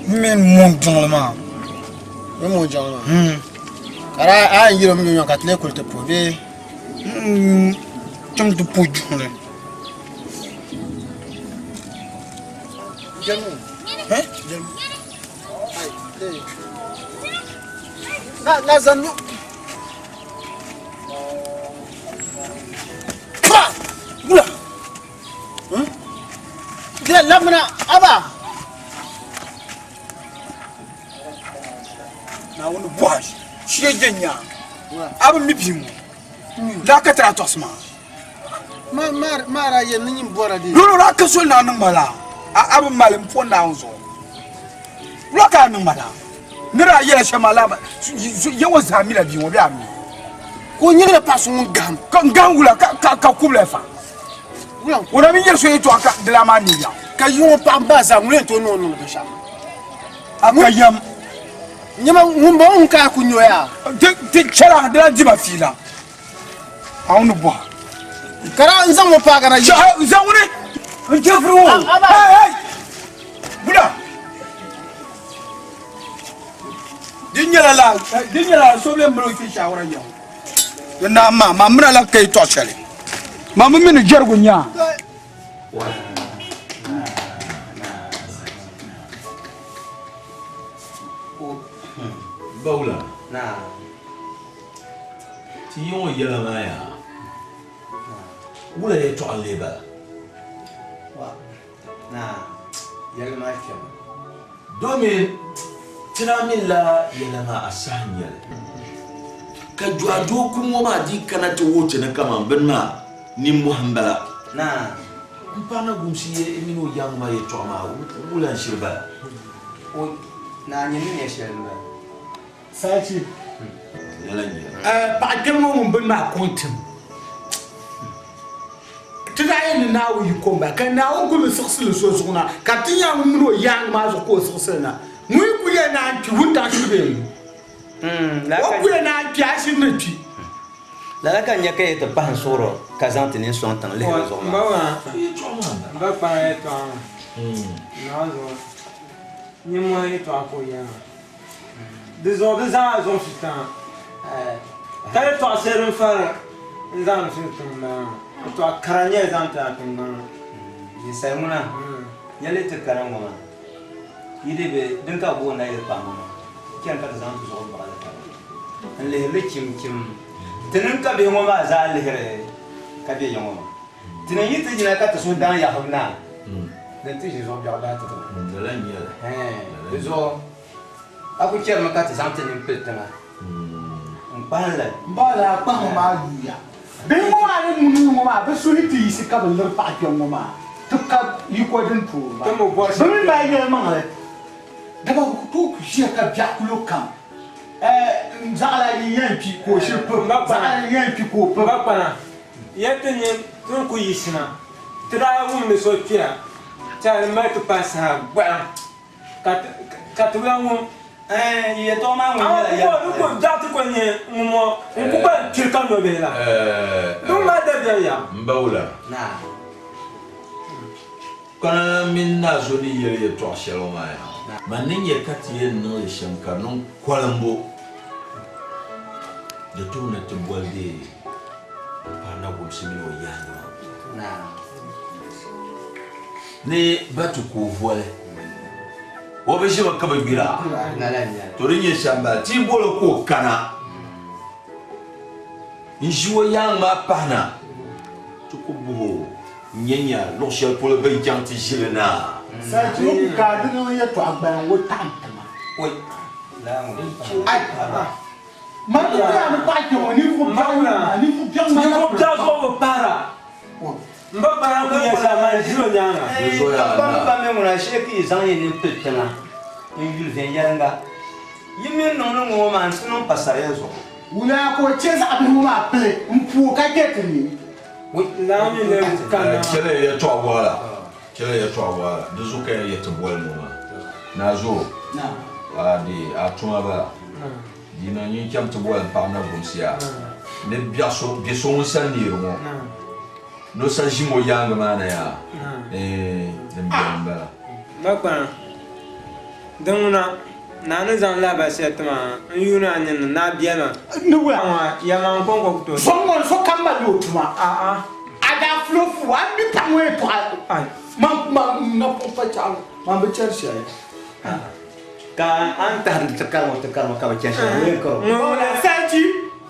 mini moon jiŋli maa. Bɛ moon jiŋli maa? Ka a yɛn yiri mi nyɔnyɔŋ ka ti lee kuli ti puhi bee? Chaŋ ti puhi jiŋli. Na zan nu. Pa! Wula! Dila lamina aba! Naawuni bɔhi shee je nya a bi mi bia ŋɔ laa ka tira tɔɣisi maa. Maara yɛn ni nyin bɔra di. Lolo la ka soli na niŋ ma la a bi mali n po Naawuni zuɣu wula ka a niŋ ma la ni daa yɛla shɛm maa laa Yawɛ zaa mila bia ŋɔ bee a mi. Ka o nyɛla paɣa so ŋun gahim. Ka n gahim wula ka kubila fa. O na mi nyɛ so yɛtɔɣa ka di laa maa ni ya. Ka yi ŋɔ paɣa m-ba zaa ŋun yɛn tooi niŋ o niŋ binshɛɣu. A ka yɛm. Nyama ŋun bɔŋɔ ŋun ka a ku nyo yaa. Ti chɛla di lahi dima fiila. A ŋun ni bɔha. Ka daa n zaŋ ŋɔ paagi na yi. N zaŋ ŋuni n chɛ firi ŋɔ. Hey hey! Buda! Di nyɛla la di nyɛla so bɛ mali o kpee shaawara nyɛ o. Di naa maa ma mina la ka yɛtɔɣ shɛli. Ma mi mi ni jɛrigu nyaa. Bawula, ti yi ŋɔ yɛla maa yaa, wula yɛtɔɣa n-lee bala? Domi ti daa minila yɛla maa a saha n-nyɛli, ka Juadoo kum ŋɔ maa dii kana ti wuhi ti ni kaman bini maa nimmohi m-bala. M paɣa na gumsi ye mini o yaaŋa maa yɛtɔɣa maa wula n-shiri bala? Saachi. Lala n-nyɛ li. Paɣa kpɛm ŋɔ ŋun bini maa kɔŋ tim. Ti daa yɛn ni Naawuni yiko m-bala, ka Naawuni kul bi siɣisi li so zuɣu na, ka ti nya ŋun mini o yaaŋa maa zuɣu ka o siɣisi li na. Ŋun yi kul yɛn naan kpi, wuntaŋ shiri bee ŋun? O ku yɛn naan kpi, a shiri ni kpi. Lala ka n nya ka yi ti pahi n suɣuro ka zaŋ ti nini sɔŋ tiŋ lihiri zuɣu maa. M ba kpaŋ yɛtɔɣa maa, Naawuni zuɣu nimmohi yɛtɔɣa ka o yɛli maa. Di zuɣu di zaŋ a zuɣu fi tiŋa, ka yɛtɔɣa shɛli din fari n-zaŋdi fi tiŋ m-bala maa. Yɛtɔɣa kara n-nyɛ li zaŋ ti a tiŋgbani ŋɔ. Ninsal ŋuna nyɛli ti kara ŋɔ maa, yi di bi din ka booni nayili kpahimbu maa, chani ka ti zaŋ ti zuɣu baɣili taba n-lihiri li chimchim. Ti niŋ ka bihi ŋɔ maa zaa lihiri ka be ya ŋɔ maa. Ti ni yi ti yina ka ti suhu daŋ yaɣibu na, din ti ʒi zuɣu biɛɣu daa ti tiŋa. Di zuɣu a ku chɛrimi ka ti zaŋ ti nini pili tiŋa. N kpahim li. M ba lala kpahimbu maa yuuya. Bihi ŋɔ maa ni ŋuni ŋɔ maa bɛ suhi ti yiɣisi ka bɛ liri paɣa kpɛm ŋɔ maa ti ka yiko din toori ba. Bɛ mi mali yɛlimaŋli dama bɛ ku tooi ku ʒiya ka biɛɣu kulo kam zaɣila yi yɛn kpi ka o shiri pib, zaɣila yi yɛn kpi ka o pib. Ba kpana, ya ti nya ti ni ku yiɣisina, ti daa wumdi so kpiya ti a ni mali ti pahi saha gbaɣim ka ti lan wum. Yɛtɔɣa maa ŋun nyɛla yɛlimaŋli. Amaa ku biɛɣu ti ku nyɛ ŋun ŋɔ n-ku gba kpiri ka nɔbihi la. Di maa dabiɛm ya. M ba wula? Kpana mini Nazo ni yɛli yɛtɔɣ shɛli ŋɔ maa yaa. Man ni nya ka ti yɛn niŋ li shɛm ka di niŋ kɔlimbu, di tuhi ni ti boli deei paɣ Nagumsi mini o yaanima ni ba ti ku o voli. O bi ʒimi ka bi gbira. To di nyɛ shɛm m-bala, ti yi bol o ka o kana n-ʒi o yaaŋa maa pahina, ti ku buhi o n-nya nya luɣ shɛli polo bɛ ni chaŋ ti ʒili na. Sachi o ku ka di niŋ yɛtɔɣa gbaliŋ o taɣim ti ma. Ai! Man ti kuli a ni paɣi kpɛŋɔ ninvuɣ biɛɣu maa, ninvuɣ biɛɣu maa. Ninvuɣ biɛɣu zuɣu bi pahira. M ba kpana n-kuli nyɛ shɛli amaa n ʒila o nyaaŋa. Ka kpam ba mi ŋuna shee ka yi zaŋ yi nini pili tiŋa n-yuli viɛnyɛliŋga. Yi mi niŋ ni ŋ-ŋɔ maa nti niŋ pa sariya zuɣu. Wula ka o chɛ zaɣ bihi ŋɔ maa pili m-pooi ka kpe ti ni? Chɛliya yɛtɔɣ waɣila, chɛliya yɛtɔɣ waɣila, di zuɣu ka ya yɛ ti boli ŋɔ maa. Naazoo, a di a tuma bala. Di niŋ nyin cham ti boli m paɣ Nagumsia ni biɛɣ so, bɛ so ŋun sa neeri ŋɔ ni o sa ʒim o yaaŋa maa na yaa, eeh, din beni m-bala. Bakpana, Din ŋuna, naa ni zaŋ lahibali shɛli ti ma n yuuni a nini ni, naa bia maa. Ni wula? Yɛlimaŋli kɔŋko ku tooi. So ŋ-ŋɔ sokam mali o tuma. A daa fuli o fubu, a ni mi paɣ ŋɔ yɛltɔɣa. Man, man, n na puɣi pa chaɣili, man bi chani shɛli. Ka a ni tahiri ti kari ŋɔ ti kari ŋɔ ka bi chani shɛli, ŋun yɛn kari o? Ŋun Sachi,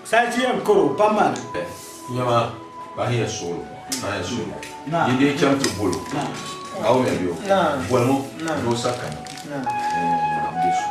Sachi yɛn kari o, pa mani. Nyama, pahiya suɣulo, pahiya suɣulo. Yi dii chaŋ ti bol o, a wumya bɛ o? Bolimi o ni o sa kana. Ɛɛn, m be su.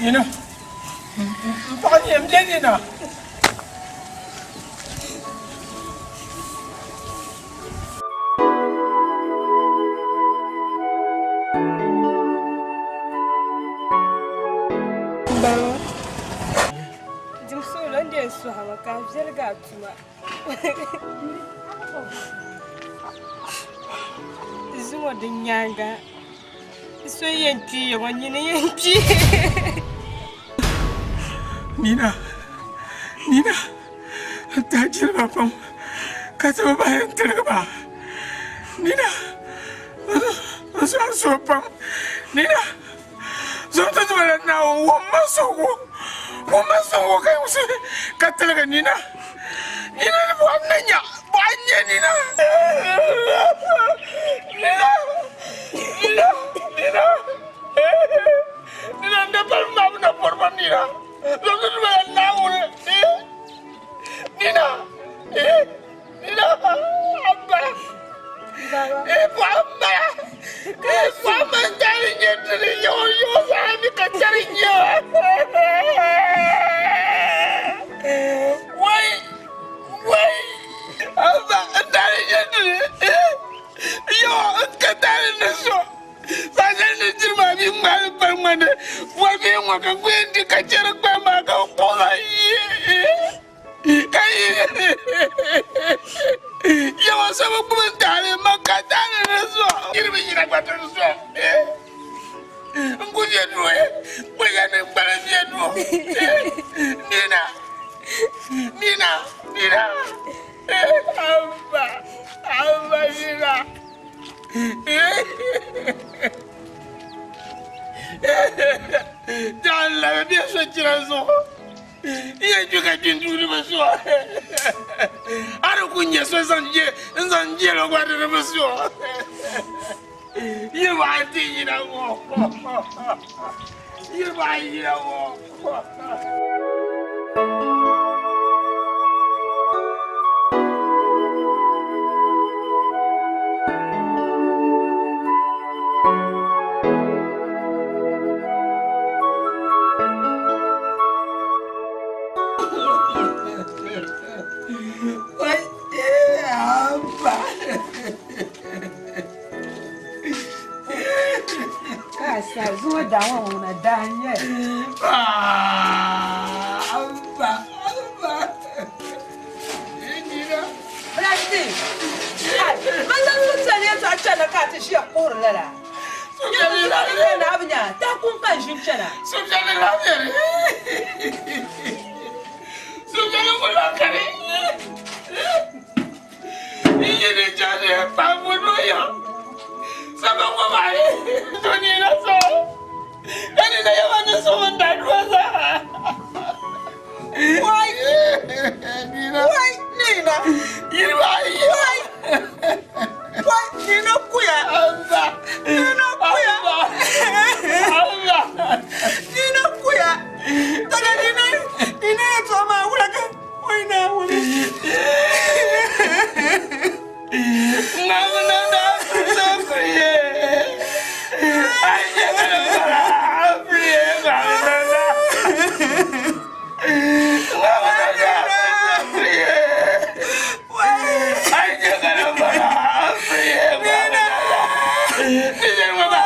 Nina, m paɣa nyɛ m bɛ nina. Baba, dim suɣulo n dee sɔhimi ka a viɛligi a tuma. Zuŋɔ din nyaaŋa so yɛn kpi ya ŋɔ nyini yɛn kpi. Nina, Nina, n tahi jilima pam ka ti bi bahi n tiligi ba. Nina, n suhu a suhu pam. Nina, zom ti duma la Naawuni wum ma suhigu, wum ma suhigu ka yiɣisi ka tiligi Nina. Nina ni bɔhim ni nya, bɔhim nyɛ Nina. Nina, Nina, Nina, Nina n da pali maa bi na bɔri ma Nina. Zom ti duma la Naawuni, Nina, Nina, Abba, bɔhim ma, bɔhim ma n taali nyɛ dini, yaɣu yaɣu zaa ni ka chɛri nyɛ Wai, wai, Abba, n taali nyɛ dini, yaɣu n ka taali ni so. Saɣasali ni jiri maa mi ŋmaali pali ŋmani ŋɔ ka gbe di ka chɛri gba maa ka kpuɣila ka yawa sabu gbubi taali ma ka taali di zuɣu niriba yina gba ti zuɣu n ku nyɛ doo kpɛya ni gbali nyɛ doo nina nina nina amba amba nina Jaan labi bɛ so chira zuɣu n yɛn kpi ka kpi n tuuni bi so a di ku nyɛ so zaŋ je n zaŋ jɛlo gba di di bi so yiriba a ti yina ŋɔ yiriba a yina ŋɔ. Zuwa dawa ŋuna daa n-nyɛ. Amba, amba. Plastic. Man zaŋ lu tali yɛltɔɣa chana ka a ti ʒiya kuhiri lala. Nyɛ na bi nya takuŋ ka n ʒi chana. Supiɛlli la bɛni. Supiɛlli ku la kani. N yi ni chani paɣabu noya. Saba ŋɔ maa yi to nina so. Ka nina yaba ni so n da dua sa. Wai! Nina. Wai! Nina! Yiriba ayi. Wai! Wai! Nina kuya! Amba! Nina kuya! Amba! Nina kuya! Daga nina nina ya tɔɣa maa wula ka wai Naawuni. Ngamna da kuye. Ayi kana bara apriye ngamna da. Ngamna da kuye. Ayi kana bara apriye ngamna da. Ni baba.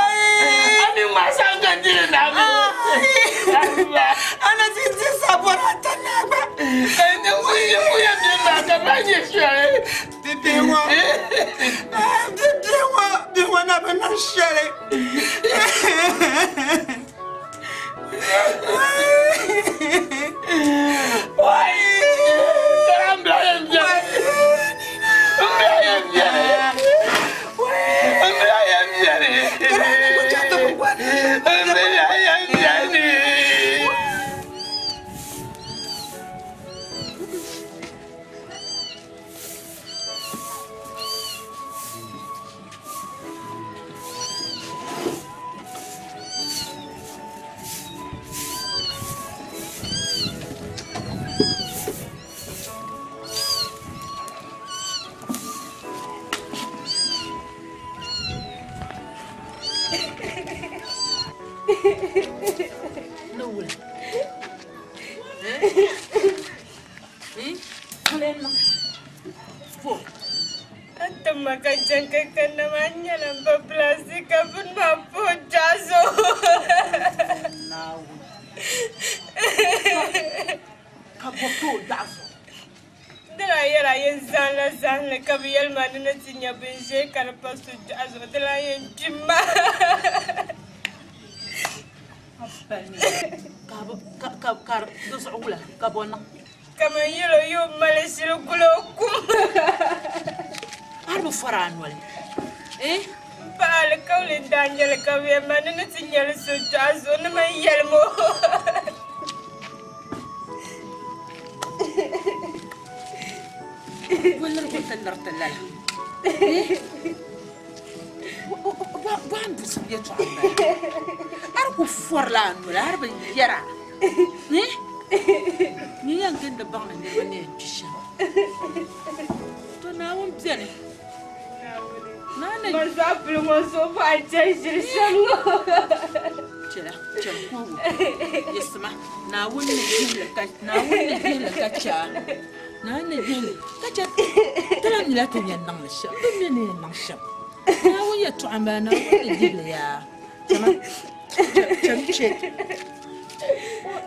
Ani masanga dire na mi. Ana ti ti sabora tanagba. Ni kuye kuye ni na ka na ye share. Bibi ŋɔ. Bibi ŋɔ bi ŋɔ na bi niŋ shɛli. Wai! Karam bila yɛn biɛni. N bila yɛn biɛni. N bila yɛn biɛni. N bila yɛn biɛni.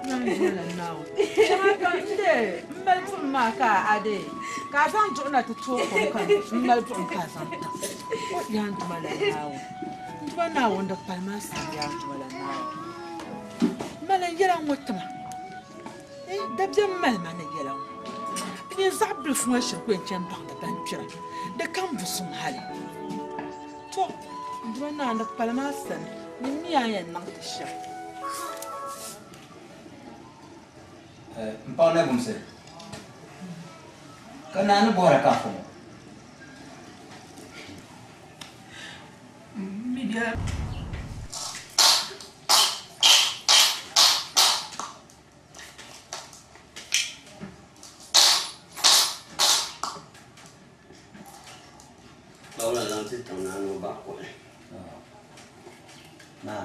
Shɛŋa ka n dee m mali buɣim maa ka a dee ka a zaŋ duɣu na ti tooi kom ka m mali buɣim ka a zaŋ tam. O yaa n Duuma la Naawuni. N Duuma Naawuni di kpalim maa sani yaa n Duuma la Naawuni. Mali n yɛla ŋɔ tima. Eh, dabiɛm mali ma ni yɛla ŋɔ. N nyɛ zaɣ bilifu ŋɔ shiri ku yɛn chani baŋdi ban kpira. Di ka m busim hali. To, n Duuma Naawuni di kpalim a sani. Ni mi a ni yɛn niŋ ti shɛm. M paɣ Nagumsi, ka naa ni bɔhira ka a fo ŋɔ? Bawula zaŋ ti tiŋ naa ni o baɣa kuɣili. Naa,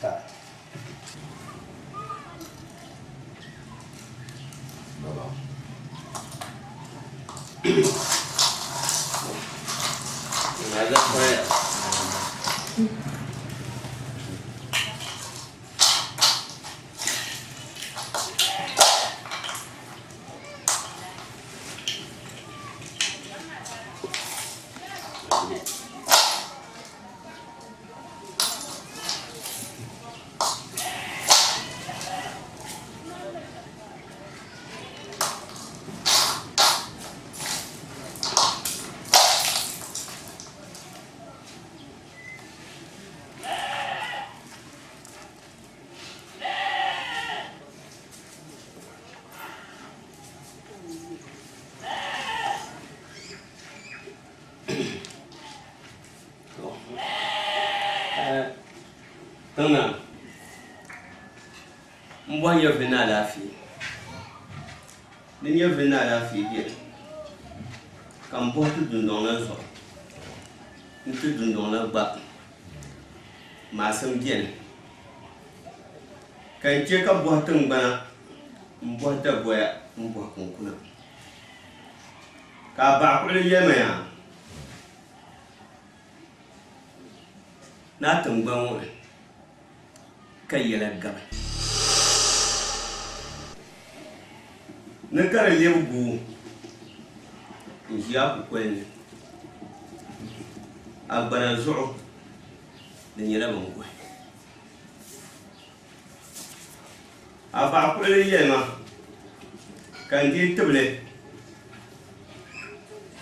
ka. Baba. Tiŋa m bɔhi nyɛvili ni alaafee di nyɛvili ni alaafee beni ka m bɔhi ti dundɔŋ la zuɣu n ti dundɔŋ la gba maasim beni ka n che ka bɔhi tiŋgbana m bɔhi daboya m bɔhi kunkuna ka a baɣa kuɣili yɛli ma yaa ni a tiŋgbani ŋɔ ni ka yɛla gabi ni ka di lɛbi guui n-ʒi a kukoli ni a gbana zuɣu di nyɛla bɛn guhi. A baɣa kuɣili yɛli ma ka n deei tibili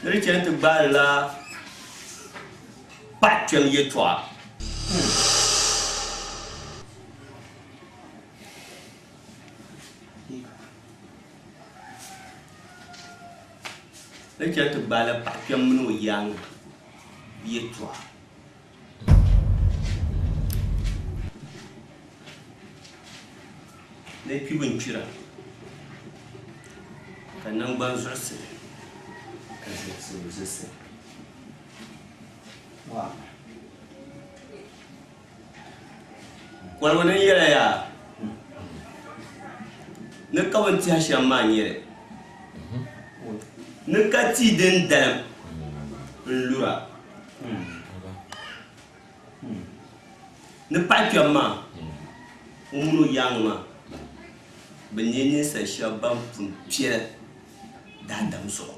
ni di chani ti gbaarila paɣ kpɛm yɛtɔɣa. Di chani ti gbaarila paɣ kpɛm mini o yaaŋa yɛtɔɣa. Ni kpibu n-kpira ka naŋgbani zuɣusili ka zilisibu zilisi. Kɔligu ni yɛla yaa ni ka bɛ ni tɛhi shɛm maa n-nyɛ li ni ka tia din dalim n-lura. Ni paɣa kpɛm maa o mini o yaaŋa maa bɛ nyɛ ninsal shɛba ban pun kpɛla daadam zuɣu.